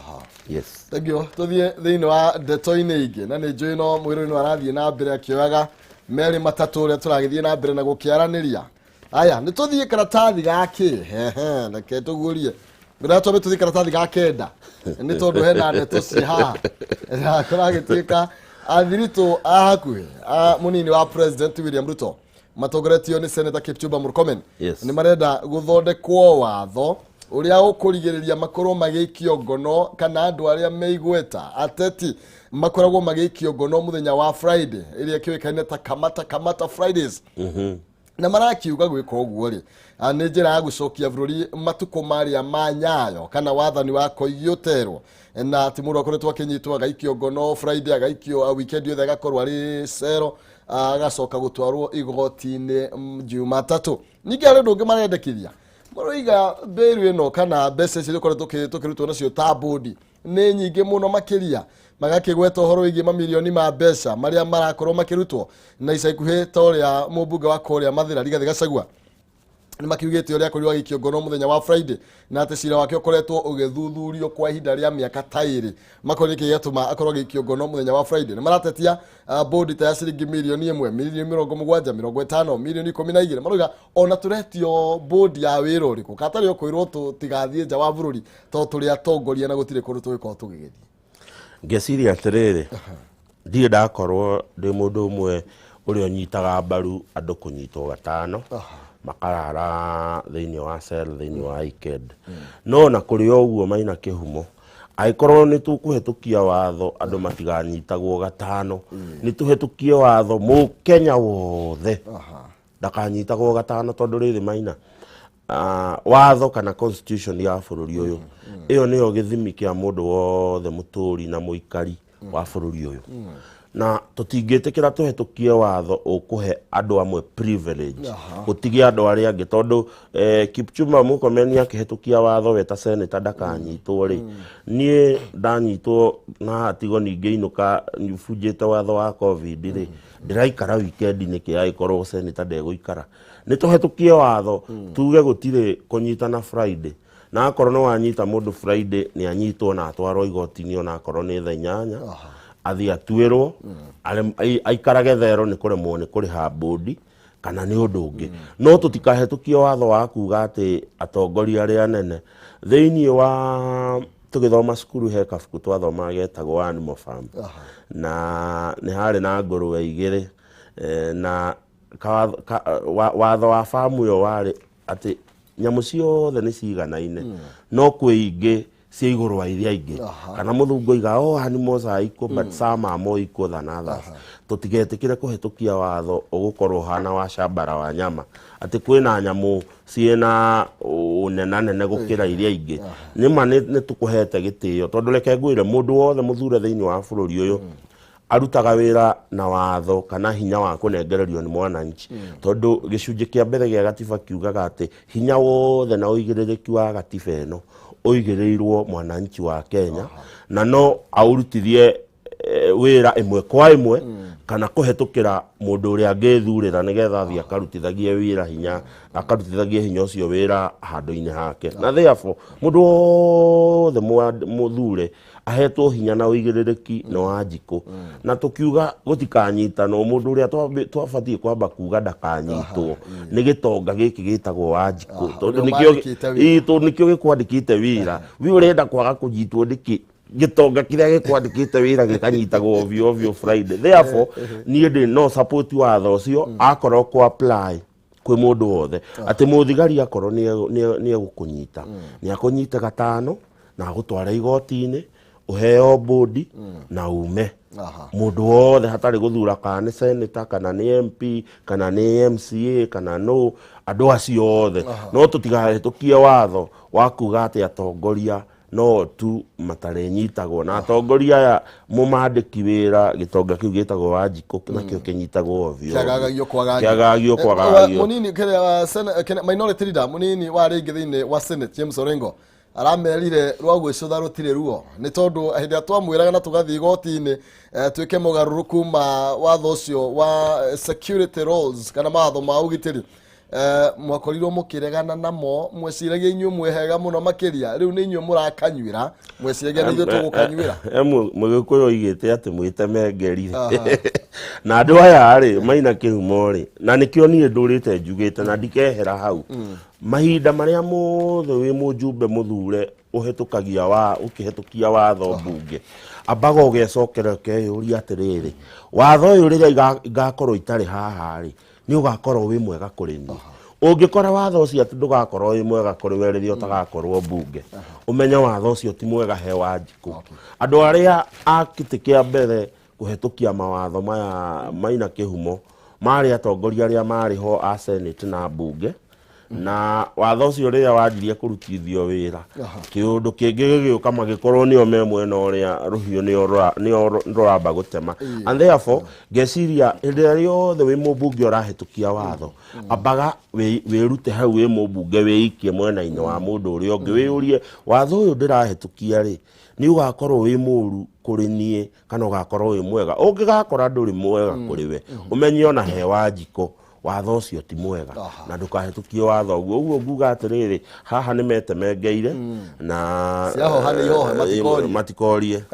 Yes. Thank you. Tuthiĩ thĩinĩ wa ndeto-inĩ ingĩ, na nĩ njũĩ no mwĩrĩ no arathiĩ na mbere akĩoyaga merĩ matatũ ũrĩa tũragĩthiĩ na mbere na gũkĩaranĩria. Aya, nĩ tũthiĩ karatathi gakĩ hehe, reke tũguũrie ngwĩra twambe tũthiĩ karatathi ga kenda, nĩ tondũ hena ndeto ciĩ haha na kũragĩtuĩka athiritũ a hakuhĩ a mũnini wa President William Ruto matongoretio nĩ Senator Kipchumba Murkomen nĩ marenda gũthondekwo watho ũrĩa ũkũrigĩrĩria makorwo magĩikio ngono, kana andũ arĩa meigweta ateti makoragwo magĩikio ngono mũthenya wa Friday ĩrĩa ĩkĩũĩkaine ta Kamata Kamata Fridays. Na marakiuga gwĩka ũguo rĩ, nĩ njĩra ya gũcokia bũrũri matukũ marĩa ma Nyayo kana wathani wa Koigi ũterwo, na atĩ mũndũ akoretwo akĩnyitwo agaikio ngono Friday, agaikio weekend yothe agakorwo arĩ cero, agacoka gũtwarwo igoti-inĩ Jumatatũ. Ningĩ harĩ ũndũ ũngĩ marendekithia, maroiga mbĩru ĩno kana mbeca ici tũkoretwo tũkĩrutwo nacio ta bũndi nĩ nyingĩ mũno makĩria, magakĩgweta ũhoro wĩgiĩ mamirioni ma mbeca marĩa marakorwo makĩrutwo na ica ikuhĩ, ta ũrĩa mũmbunge wa kũrĩa Mathĩra Rigathĩ Gachagua nĩ makiugĩte ũrĩa akorirwo agĩikio ngono mũthenya wa Friday, na atĩ cira wake ũkoretwo ũgĩthuthurio kwa ihinda rĩa mĩaka ta 2. Makorwo nĩkĩ gĩatũma akorwo agĩikio ngono mũthenya wa Friday? Nĩ maratetia bodi ta ya ciringi mirioni 1, mirioni 70, 50, mirioni 12. Marauga ona tũretio bodi ya wĩra ũrĩkũ katarĩ ũkwĩrwo tũtigathiĩ nja wa bũrũri tondũ tũrĩ atongoria na gũtirĩ kũndũ tũgĩkorwo tũgĩgĩthiĩ. Ngeciria atĩrĩrĩ, ndirĩ ndakorwo ndĩ mũndũ ũmwe ũrĩa ũnyitaga mbaru andũ kũnyitwo gatano makarara thĩinĩ wa cell thĩinĩ wa weekend, no na kũrĩ o ũguo, Maina Kĩhumo, angĩkorwo nĩ tũkũhetũkia watho andũ matiganyitagwo gatano, nĩ tũhetũkie watho mũkenya wothe ndakanyitagwo gatano, tondũ rĩrĩ, Maina, watho kana constitution ya bũrũri ũyũ, ĩyo nĩyo gĩthimi kĩa mũndũ wothe mũtũri na mũikari wa bũrũri ũyũ, na tũtingĩtĩkĩra tũhetũkie watho ũkũhe andũ amwe privilege gũtigia andũ arĩa angĩ, tondũ Kipchumba Murkomen akĩhetũkia watho we ta senator ndakanyitwo rĩ, niĩ ndanyitwo na hatigo ningĩ inũka bunjĩte watho wa COVID rĩ, ndĩraikara weekend nĩkĩ angĩkorwo senator ndegũikara? Nĩ tũhetũkie watho tuge gũtirĩ kũnyitana Friday, na akorwo nĩ wanyita mũndũ Friday, nĩ anyitwo na atwarwo igoti-inĩ, ona akorwo nĩ thaa 8, athiĩ atuĩrwo, aikarage thero nĩ kũremwo nĩ kũrĩha bũndi kana nĩ ũndũ ũngĩ. No tũtikahetũkie watho wa kuga atĩ atongoria arĩa anene thĩinĩ wa tũgĩthoma cukuru, he kabuku twathomaga getagwo Animal Farm, na nĩ harĩ na ngũrwe igĩrĩ, na watho wa famu ĩyo warĩ atĩ nyamũ ciothe nĩ ciganaine, no kwĩ ingĩ cia igũrũ wa iria ingĩ, kana mũthungu oiga all animals are equal but some are more equal than others. Tũtigetĩkĩre kũhetũkia watho ũgũkorwo ũhana wa shambara wa nyama, atĩ kwĩna nyamũ ciĩna ũnenanene gũkĩra iria ingĩ. Nĩma nĩ tũkũhete gĩtĩo, tondũ reke ngwĩre, mũndũ wothe mũthure thĩinĩ wa bũrũri ũyũ arutaga wĩra na watho kana hinya wa kũnengererio nĩ mwananchi, tondũ gĩcunjĩ kĩa mbere gĩa gatiba kiugaga atĩ hinya wothe na ũigĩrĩrĩki wa gatiba ĩno ũigĩrĩirwo mwananchi wa Kenya, na no aũrutithie wĩra ĩmwe kwa ĩmwe kana kũhetũkĩra mũndũ ũrĩa angĩthurĩra, nĩgetha athiĩ akarutithagie wĩra hinya, akarutithagie hinya ũcio wĩra handũ-inĩ hake. Na therefore mũndũ wothe mũthure Ahetwo hinya na ũigĩrĩrĩki nĩ Wanjikũ, na tũkiuga gũtikanyitanwo. Mũndũ ũrĩa twabatiĩ kwamba kuga ndakanyitwo nĩ gĩtonga gĩkĩ gĩtagwo Wanjikũ, tondũ ũrĩa nĩkĩo ũmandĩkĩte wĩra. Ĩĩ, tondũ nĩkĩo gĩkwandĩkĩte wĩra. We ũrenda kwaga kũnyitwo nĩkĩ? Gĩtonga kĩrĩa gĩkwandĩkĩte wĩra gĩkanyitagwo ovyo ovyo Friday. Therefore, niĩ ndĩ no support watho ũcio akorwo kũ apply kwĩ mũndũ wothe, atĩ mũthigari akorwo nĩ egũkũnyita, nĩ akũnyite gatano na agũtware igoti-inĩ, ũheo bũndi na ume. Mũndũ wothe hatarĩ gũthura kana nĩ senator, kana nĩ MP, kana nĩ MCA, kana no andũ acio othe. No tũtigahĩtũkie watho wa kuga atĩ atongoria no tu matarĩnyitagwo, na atongoria aya mũmandĩki wĩra gĩtonga kĩu gĩtagwo Wanjikũ nakĩo kĩnyitagwo ovyo. Kĩagagagio kwagagio. Kĩagagio kwagagio. Mũnini kĩrĩa minority leader mũnini wa rĩngĩ thĩinĩ wa Senate, James Orengo, aramerire rwa gwĩcũtha rũtirĩ ruo, nĩ tondũ hĩndĩ ĩrĩa twamwĩraga na tũgathiĩ igoti-inĩ, twĩke mogarũrũku ma watho ũcio wa security laws kana mawatho ma ũgitĩri, mwakorirwo mũkĩregana namo, mweciragia inyuĩ mwĩhega mũno makĩria. Rĩu nĩ inyuĩ mũrakanyuĩra, mweciragia nĩ ithuĩ tũgũkanyuĩra. Mũgĩkũyũ oigĩte atĩ mwĩteme ngerire na andũ aya rĩ maina kĩhumo rĩ, na nĩkĩo niĩ ndũrĩte njugĩte na ndikehera hau. Mahinda marĩa mothe wĩ mũjumbe mũthure ũhetũkagia wa ũkĩhetũkia watho mbunge, ambaga ũgecokera ũkeyũria atĩrĩrĩ, watho ũyũ rĩrĩa ngakorwo itarĩ haha rĩ, nĩ ũgakorwo wĩ mwega kũrĩ niĩ? Ũngĩkora watho ũcio atĩ ndũgakorwo wĩ mwega kũrĩ we rĩrĩa ũtagakorwo mbunge, ũmenye watho ũcio ti mwega he Wanjikũ. Andũ arĩa a gĩtĩ kĩa mbere kũhetũkia mawatho maya maina kĩhumo marĩ atongoria arĩa marĩ ho a Senate na mbunge, na watho ũcio rĩrĩa wanjirie kũrutithio wĩra, kĩũndũ kĩngĩ gĩgĩũka, magĩkorwo nĩo me mwena ũrĩa rũhiũ nĩo rũramba gũtema. And therefore, ngeciria hĩndĩ ĩrĩa yothe wĩ mũmbunge ũrahĩtũkia watho, ambaga wĩrute hau wĩ mũmbunge, wĩikie mwena-inĩ wa mũndũ ũrĩa ũngĩ, wĩyũrie, watho ũyũ ndĩrahĩtũkia rĩ, nĩ ũgakorwo wĩ mũru kũrĩ niĩ kana ũgakorwo wĩ mwega? Ũngĩgakora ndũrĩ mwega kũrĩ we, ũmenye ona he Wanjikũ watho ũcio ti mwega na ndũkahĩtũkie watho ũguo. Ũguo nguga atĩrĩrĩ, haha nĩ metemengeire na Ciahoha nĩ ihohe, matikorie. Matikorie.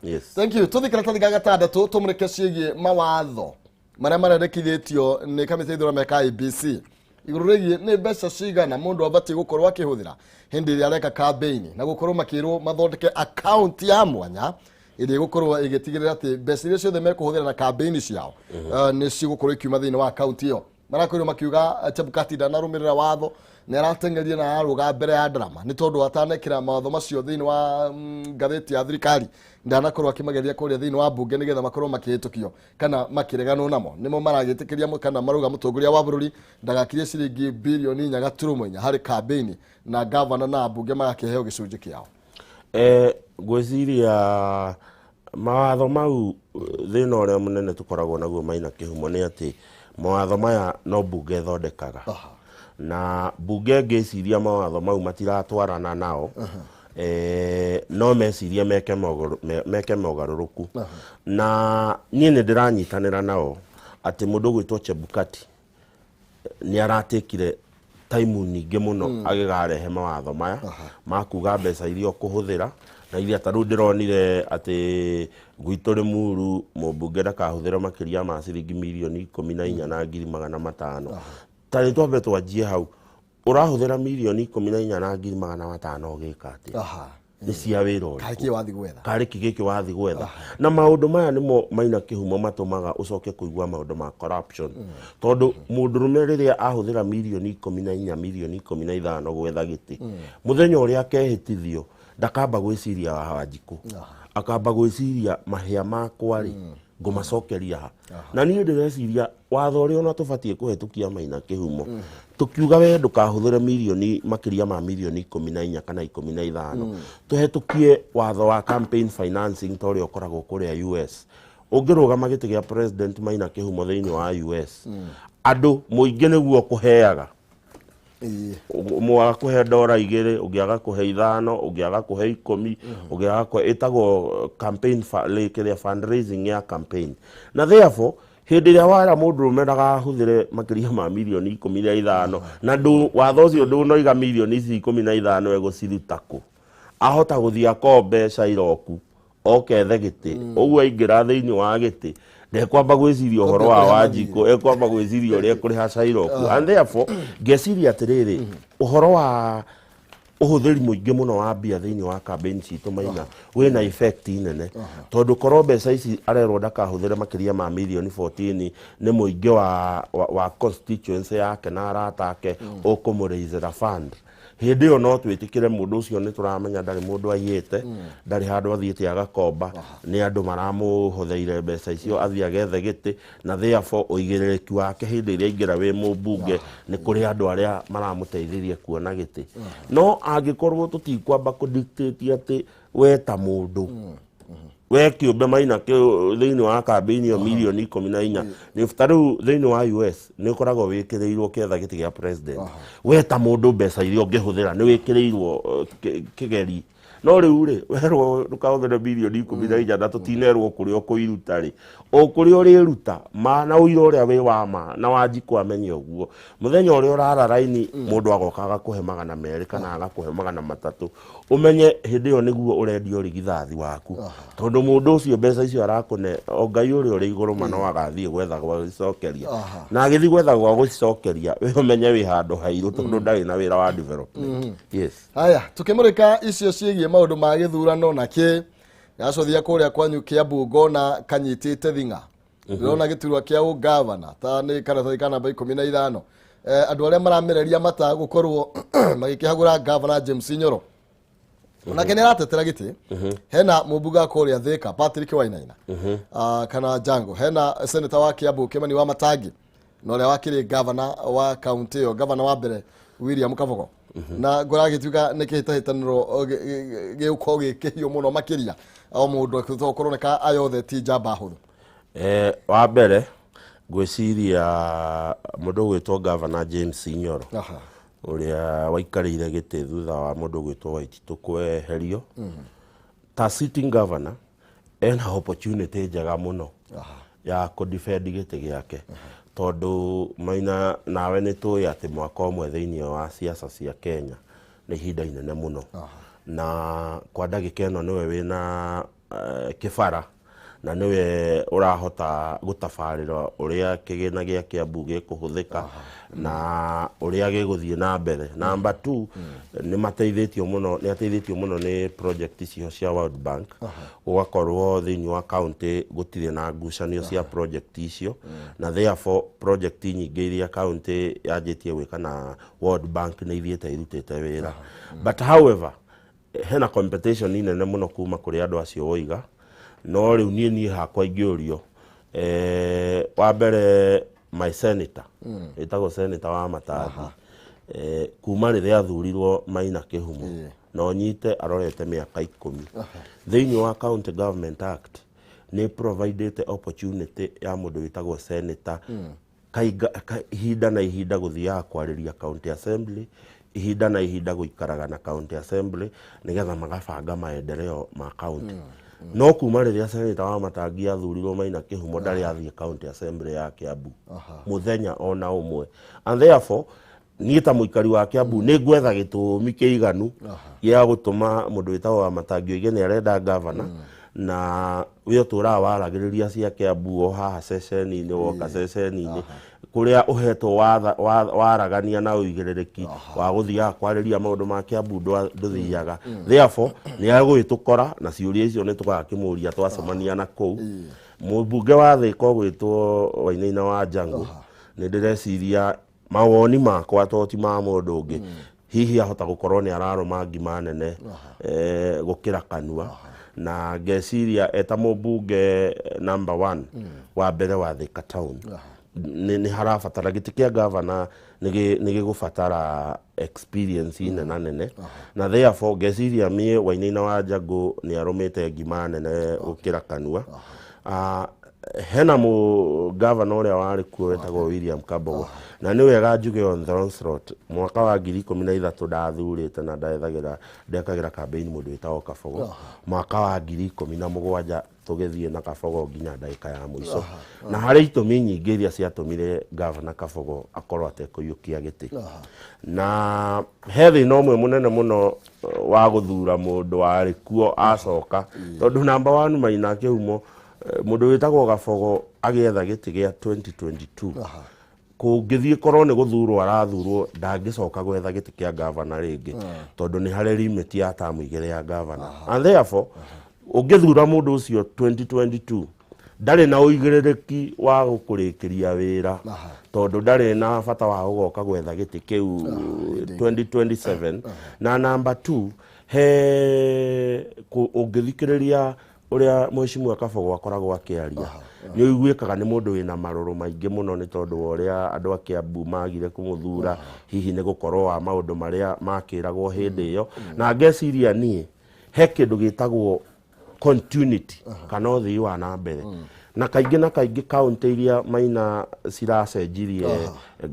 Yes. Thank you. Tũthiĩ karatathi ga gatandatũ, tũmũrĩke ciĩgiĩ mawatho marĩa marendekithĩtio nĩ kamĩtĩ ya ithurano ya IEBC igũrũ rĩgiĩ nĩ mbeca cigana mũndũ abatiĩ gũkorwo akĩhũthĩra hĩndĩ ĩrĩa areka campaign, na gũkorwo makĩrwo mathondeke account ya mwanya ĩrĩa ĩgũkorwo ĩgĩtigĩrĩra atĩ mbeca iria ciothe mekũhũthĩra na campaign ciao nĩ cigũkorwo ikiuma thĩinĩ wa account ĩyo. Marakorirwo makiuga Chebukati ndanarũmĩrĩra watho, nĩ arateng'eria na ararũga mbere ya ndarama, nĩ tondũ atanekĩra mawatho macio thĩinĩ wa ngathĩti ya thirikari, ndanakorwo akĩmageria kũrĩa thĩinĩ wa mbunge nĩgetha makorwo makĩhĩtũkio kana makĩreganwo namo. Nĩmo maragĩtĩkĩria kana marauga mũtongoria wa bũrũri ndagakirie ciringi birioni 4.4 harĩ campaign, na gavana na ambunge magakĩheo gĩcunjĩ kĩao. Ngwĩciria mawatho mau, thĩna ũrĩa mũnene tũkoragwo naguo maina kĩhumo nĩ atĩ mawatho maya no mbunge ĩthondekaga, na mbunge ngĩciria mawatho mau matiratwarana nao, no mecirie meke mogarũrũku. Na niĩ nĩ ndĩranyitanĩra nao atĩ mũndũ ũgwĩtwo Chebukati nĩ aratekire taimu nyingĩ mũno agĩgarehe mawatho maya ma kuga mbeca iria ũkũhũthĩra na iria ta rĩu ndĩronire atĩ gwitũ Rĩmuru mũmbunge ndakahũthĩra makĩria ma ciringi 14,500,000. Ta nĩ twambe twanjie hau, ũrahũthĩra 14,500,000 ũgĩka atĩa? Nĩ cia wĩra ũrĩkũ? Karĩ kĩ wathi gwetha? Karĩ kĩ gĩkĩ wathi gwetha? Na maũndũ maya nĩmo maina kĩhumo matũmaga ũcoke kũigua maũndũ ma corruption, tondũ mũndũrũme rĩrĩa ahũthĩra 14, 15 gwetha gĩtĩ, mũthenya ũrĩa akehĩtithio ndakamba gwĩciria wa Wanjikũ, akamba gwĩciria mahĩa makwa rĩ, ngũmacokeria ha? Na niĩ ndĩreciria watho ũrĩa ona tũbatiĩ kũhetũkia maina kĩhumo, tũkiuga we ndũkahũthĩre mirioni makĩria ma 14 kana 15, tũhetũkie watho wa campaign financing ta ũrĩa ũkoragwo kũrĩa US. Ũngĩrũgama gĩtĩ gĩa president maina kĩhumo thĩinĩ wa US, andũ mũingĩ nĩguo kũheaga. Ũmwe kũhe $2, ũngĩaga kũhe 5, ũngĩaga kũhe 10, ũngĩaga kũhe, ĩtagwo campaign kĩrĩa fundraising ya campaign. Na therefore, hĩndĩ ĩrĩa wara mũndũrũme ndagahũthĩre makĩria ma 15, na ndũ watho ũcio ndũnoiga mirioni ici 15 egũciruta kũ, ahota gũthiĩ akombe cairoku. Oke ethe gĩtĩ ũguo, aingĩra thĩinĩ wa gĩtĩ ndekwamba gwĩciria ũhoro wa kũrĩha. Wanjikũ ekwamba gwĩciria ũrĩa ekũrĩha Shylock. And therefore ngeciria atĩrĩrĩ, ũhoro wa ũhũthĩri mũingĩ mũno wa mbia thĩinĩ wa campaign citũ, Maina, wĩna effect nene, tondũ korwo mbeca ici arerwo ndakahũthĩre makĩria ma mirioni 14 nĩ mũingĩ wa constituency yake na arata ake ũkũmũraisera fund, hĩndĩ ĩyo no twĩtĩkĩre mũndũ ũcio. Nĩ tũramenya ndarĩ mũndũ aiyĩte, ndarĩ handũ athiĩte agakomba, nĩ andũ maramũhotheire mbeca icio athiĩ agethe gĩtĩ, na therefore ũigĩrĩrĩki wake hĩndĩ ĩrĩa aingĩra wĩ mũmbunge nĩ kũrĩ andũ arĩa maramũteithirie kuona gĩtĩ. No angĩkorwo tũtikwamba kũ dictate atĩ we ta mũndũ, we kĩũmbe, Maina, thĩinĩ wa kambĩini ĩyo mirioni 14 nĩ ta rĩu thĩinĩ wa US nĩ ũkoragwo wĩkĩrĩirwo kĩetha gĩtĩ gĩa president, we ta mũndũ mbeca iria ũngĩhũthĩra nĩ wĩkĩrĩirwo kĩgeri. No rĩu rĩ, werwo ndũkahũthĩre mirioni 14 na tũtinerwo kũrĩa ũkũiruta rĩ, o kũrĩa ũrĩruta ma na ũira ũrĩa wĩ wa ma na Wanjikũ amenye ũguo, mũthenya ũrĩa ũrara raini mũndũ agoka agakũhe 200 kana agakũhe 300, ũmenye hĩndĩ ĩyo nĩguo ũrendia ũrigithathi waku, tondũ mũndũ ũcio mbeca icio arakũne, o Ngai ũrĩa ũrĩ igũrũ ma no agathiĩ gwetha gwa gũcicokeria, na agĩthiĩ gwetha gwa gũcicokeria, we ũmenye wĩ handũ hairũ, tondũ ndarĩ na wĩra wa development. Yes. Haya, tukĩmũrĩka icio ciĩgiĩ maũndũ ma gĩthurano na kĩ gacothia kũrĩa kwanyu Kĩambu, ngona kanyitĩte thing'a. Ndĩrona gĩturwa kĩa ũgavana ta nĩ karatathi ka namba 15. Andũ arĩa maramereria mata gũkorwo magĩkĩhagũra gavana James Nyoro, onake nĩ aratetera gĩtĩ. Hena mũmbunge wa kũrĩa Thika, Patrick Wainaina, kana Jango, hena senator wa Kiambu, Kimani wa Matangi, na ũrĩa wakĩrĩ gavana wa kaunti ĩyo, gavana wa mbere, William Kabogo, na ngũragĩtuĩka nĩ kĩhĩtahĩtanĩro gĩgũkorwo gĩkĩhiũ mũno makĩria, o mũndũ kũroneka aya othe ti njamba hũthũ. Wa mbere ngwĩciria mũndũ ũgwĩtwo Governor James Nyoro, ũrĩa waikarĩire gĩtĩ thutha wa mũndũ ũgwĩtwo Waititũ kweherio ta sitting governor, ena opportunity njega mũno ya kũ defend gĩtĩ gĩake, tondũ Maina, nawe nĩ tũĩ atĩ mwaka ũmwe thĩinĩ wa siasa cia Kenya nĩ ihinda inene mũno, na kwa ndagĩka ĩno nĩwe wĩna kĩbara na nĩwe ũrahota gũtabarĩra ũrĩa kĩgĩna gĩa Kĩambu gĩkũhũthĩka na ũrĩa gĩgũthiĩ na mbere. Number two, nĩ mateithĩtio mũno, nĩ ateithĩtio mũno nĩ project icio cia World Bank, gũgakorwo thĩinĩ wa county gũtirĩ na ngucanio cia project icio, na therefore project nyingĩ iria county yanjĩtie gwĩka na World Bank nĩ ithiĩte irutĩte wĩra. But however, hena competition nene mũno kuma kũrĩ andũ acio woiga. No rĩu niĩ hakwa ingĩũrio, wa mbere, my senator ĩtagwo Senator wa Matangi, kuma rĩrĩa athurirwo, Maina Kĩhumo, na ũnyite arorete mĩaka 10. Thĩinĩ wa County Government Act nĩ providĩte opportunity ya mũndũ wĩtagwo senator kaiga, ihinda na ihinda gũthiaga kwarĩria county assembly, ihinda na ihinda gũikaraga na county assembly nĩgetha magabanga maendeleo ma county. No kuma rĩrĩa Senator wa Matangi athurirwo, Maina Kĩhumo, ndarĩ athiĩ county assembly ya Kiambu mũthenya ona ũmwe. And therefore niĩ ta mũikari wa Kiambu nĩ ngwetha gĩtũmi kĩiganu gĩa gũtũma mũndũ wĩtagwo wa Matangi oige nĩ arenda gavana. Na we ũtũraga waragĩrĩria cia Kiambu o haha ceceni-inĩ, woka ceceni-inĩ kũrĩa ũhetwo waragania na ũigĩrĩrĩki wa gũthiaga kwarĩria maũndũ ma Kiambu, ndũthiaga. Therefore nĩ agũgĩtũkora na ciũria icio nĩ tũgakĩmũria twacemania na kũu. Mũmbunge wa Thĩka ũgwĩtwo Wainaina wa Njangu, nĩ ndĩreciria mawoni makwa to ti ma mũndũ ũngĩ, hihi ahota gũkorwo nĩ ararũma ngima nene gũkĩra kanua, na ngeciria eta mũmbunge number one wa mbere wa Thika town nĩ harabatara gĩtĩ kĩa gavana, nĩ gĩgũbatara experience nena nene, na therefore ngeciria mie Wainaina wa Njangu nĩ arũmĩte ngima nene gũkĩra kanua. Ah, Hena mu gavana ũrĩa warĩ kuo wetagwo William Kabogo, na nĩ wega njuge on the onslaught, mwaka wa 2013 ndathurĩte na ndethagĩra ndekagĩra campaign mũndũ wĩtagwo Kabogo. Mwaka wa 2017 tũgĩthiĩ na Kabogo nginya ndagĩka ya mũico, na harĩ itũmi nyingĩ iria ciatũmire gavana Kabogo akorwo atekũiyũkia gĩtĩ. Na he thĩna ũmwe mũnene mũno wa gũthura mũndũ warĩ kuo acoka, tondũ number one, Maina Kĩhumo, mũndũ wĩtagwo Gabogo agĩetha gĩtĩ gĩa 2022, kũngĩthiĩ korwo nĩ gũthurwo arathurwo, ndangĩcoka gwetha gĩtĩ kĩa gavana rĩngĩ, tondũ nĩ harĩ limit ya tamu 2 ya gavana, and therefore ũngĩthura mũndũ ũcio 2022, ndarĩ na ũigĩrĩrĩki wa gũkũrĩkĩria wĩra, tondũ ndarĩ na bata wa gũgoka gwetha gĩtĩ kĩu 2027. Na number 2, he ũngĩthikĩrĩria ũrĩa Mheshimiwa Kabogo akoragwo akĩaria, nĩ ũiguĩkaga nĩ mũndũ wĩna marũrũ maingĩ mũno, nĩ tondũ wa ũrĩa andũ a Kiambu magire kũmũthura, hihi nĩ gũkorwo wa maũndũ marĩa makĩragwo hĩndĩ ĩyo. Na ngeciria niĩ he kĩndũ gĩtagwo continuity kana ũthii wa na mbere, na kaingĩ na kaingĩ kaunti iria Maina ciracenjirie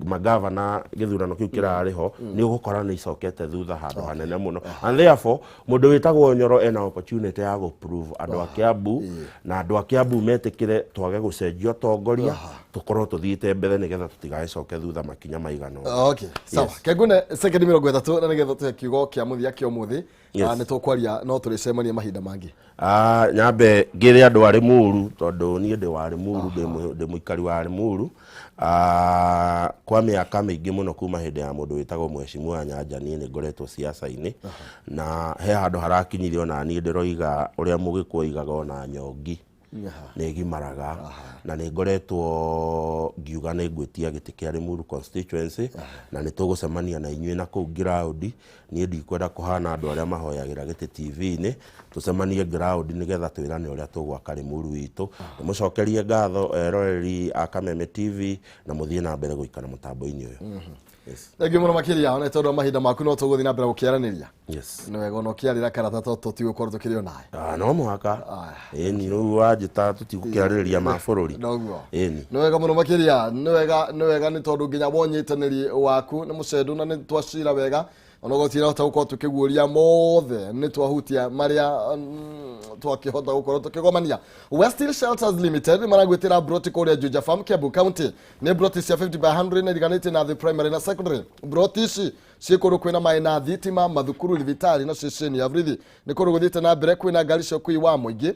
magavana gĩthurano kĩu kĩrarĩ ho, nĩ ũgũkora nĩ icokete thutha handũ hanene mũno, and therefore mũndũ wĩtagwo Nyoro ena opportunity ya gũ prove andũ a Kiambu, na andũ a Kiambu metĩkĩre twage gũcenjia ũtongoria, tũkorwo tũthiĩte mbere nĩgetha tũtigagĩcoke thutha makinya maigana ũna. Okay, sawa. Kengune, sekendi 30 na nĩgetha tũhe kiugo kĩa mũthia kĩa ũmũthĩ. Yes. Ah, nĩ tũkwaria no tũrĩcemania mahinda mangĩ. Ah, nyambe ngĩre andũ a Limuru, tondũ niĩ ndĩ wa Limuru, ndĩ mũikari wa Limuru. Ah, kwa mĩaka mĩingĩ mũno, kuma hĩndĩ ya mũndũ wĩtagwo Mheshimiwa Nyanja, niĩ nĩ ngoretwo siasa-inĩ, na he handũ harakinyire ona niĩ ndĩroiga ũrĩa Mũgĩkũyũ oigaga, ona nyongi nĩ gimaraga, na nĩ ngoretwo ngiuga nĩ ngwĩtia gĩtĩ kĩa Limuru constituency, na nĩ tũgũcemania na inyuĩ na kũu ground. Niĩ ndikwenda kũhana andũ arĩa mahoyagĩra gĩtĩ TV-inĩ, tũcemanie ground nĩgetha twĩrane ũrĩa tũgwaka Limuru witũ. Ndĩmũcokerie ngatho eroreri a Kameme TV, na mũthiĩ na mbere gũikara mũtambo-inĩ ũyũ. Yes. Thengiũ mũno makĩria, ona tondũ wa mahinda maku, no tũgũthiĩ na mbere gũkĩaranĩria. Yes. Nĩ wega ona ũkĩarĩra karata to tũtigũkorwo tũkĩrĩ onawe. Ah, no mũhaka, ĩni, rĩu wanjĩta tũtigũkĩarĩrĩria ma bũrũri. Noguo. Ĩni. Nĩ wega mũno makĩria, nĩ wega, nĩ wega, nĩ tondũ nginya wonyitanĩri waku nĩ mũcendu na nĩ twacira wega, ona gũtirahota gũkorwo tũkĩguũria mothe, nĩ twahutia marĩa twakĩhota gũkorwo tũkĩgomania. Westhill Shelters Limited maragwĩtĩra broti kũrĩa Juja Farm, Kiambu County. Nĩ broti cia 50 by 100 na iriganĩtie na the primary na secondary. Broti ici ciĩ kũndũ kwĩna maĩ na thitima, mathukuru, thibitarĩ na ceceni ya borithi. Nĩ kũndũ gũthiĩte na mbere, kwĩna ngari cia ũkui wa mũingĩ,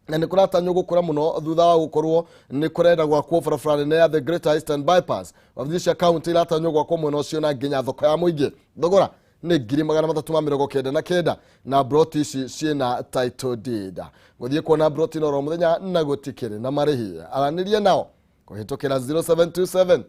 na nĩ kũratanywo gũkũra mũno thutha wa gũkorwo nĩ kũrenda gwakwo barabara nene ya the Greater Eastern Bypass. Wabici cia kaunti iratanywo gwakwo mwena ũcio na nginya thoko ya mũingĩ. Thogora nĩ 399,000, na broti ici ciĩna title deed. Gũthiĩ kuona broti no ro mũthenya na gũtikĩrĩ na marĩhi. Aranĩrie nao kũhĩtũkĩra 0727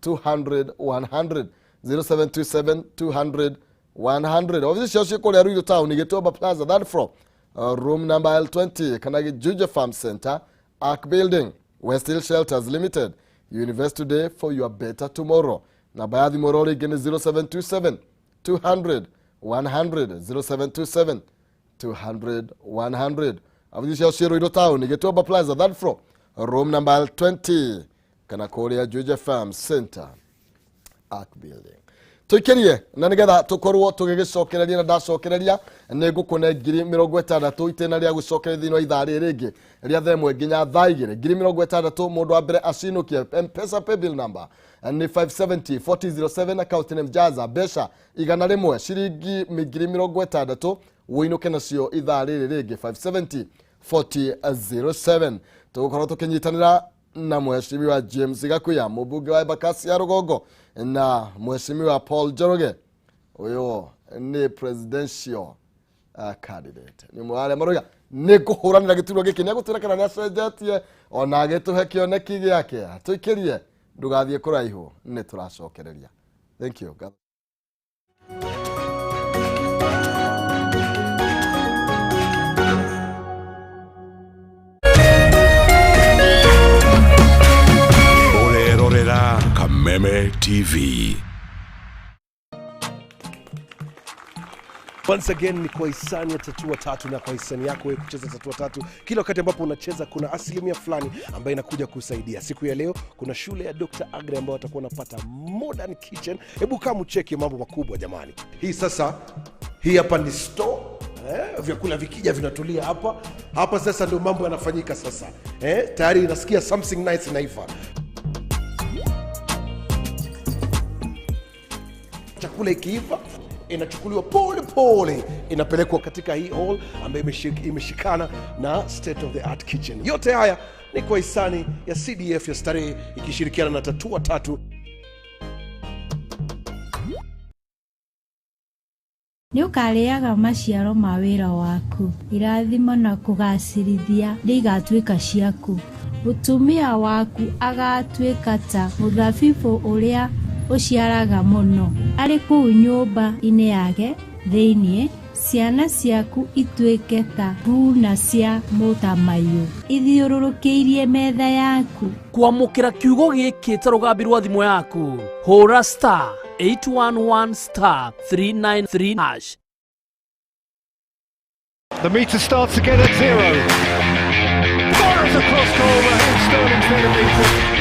200 100, 0727 200 100. Wabici ciao ciĩ kũrĩa Ruiru Town, Gĩtuamba Plaza, third floor, room number L20, kana Juja Farm Center, Ark Building. Westhill Shelters Limited, you invest today for your better tomorrow. Namba ya thimũ ro rĩngĩ nĩ 0727 200 100, 0727 200 100. Wabici ciao ciĩ Ruiru Town, Gĩtuamba Plaza, third floor, room number L20, kana kũrĩa Juja Farm Center, Ark Building. Tũikĩrie na nĩgetha tũkorwo tũgĩgĩcokereria, na ndacokereria nĩ ngũkũne 60,000 itĩna rĩa gũcokereria thĩinĩ wa ithaa rĩrĩ rĩngĩ rĩa thaa 1 nginya thaa 2. 60,000, mũndũ wa mbere acinũkie. Mpesa paybill number nĩ 570 4007, account name Jaza. Mbeca 100, ciringi 60,000, wũinũke nacio ithaa rĩrĩ rĩngĩ, 570 4007. Tũgũkorwo tũkĩnyitanĩra na Mheshimiwa James Gakuya, mũmbunge wa Embakasi ya Rũgongo, na Mheshimiwa Paul Njoroge, ũyũ nĩ presidential candidate, nĩ ũmwe wa arĩa maroiga nĩ ngũhũranĩra gĩturwa gĩkĩ. Nĩ egũtwĩra kana nĩ acenjetie, ona agĩtũhe kĩoneki gĩake. Tũikĩrie, ndũgathiĩ kũraihu, nĩ tũracokereria. Thank you. God. Ũrerorera Kameme TV. Once again ni kwa hisani ya Tatua Tatu na kwa hisani yako wewe kucheza Tatua Tatu. Kila wakati ambapo unacheza kuna asilimia fulani ambayo inakuja kusaidia. Siku ya leo kuna shule ya Dr. Agre ambao watakuwa wanapata modern kitchen. Hebu kama ucheki mambo makubwa jamani. Hii sasa, hii hapa ni store. Vyakula vikija vinatulia hapa. Hapa sasa ndio mambo yanafanyika sasa. Tayari nasikia something nice inaiva. Chakula ikiiva inachukuliwa pole pole inapelekwa katika hii hall ambayo imeshikana na state of the art kitchen. Yote haya ni kwa hisani ya CDF ya Starehe ikishirikiana na Tatua Tatu. Nĩ ũkarĩaga maciaro ma wĩra waku, irathimo na kũgaacĩrithia nĩigatuĩka ciaku. Mũtumia waku agatuĩka ta mũthabibũ ũrĩa ũciaraga mũno arĩ kũu nyũmba-inĩ yake thĩinĩ, ciana ciaku ituĩke ta thuuna cia mũtamaiyũ ithiũrũrũkĩirie metha yaku. Kwamũkĩra kiugo gĩkĩ ta rũgambi rwa thimũ yaku, hũra star 811 star 393 hash. The meter starts again at 0. Fires across goal, Raheem Sterling's there to meet it.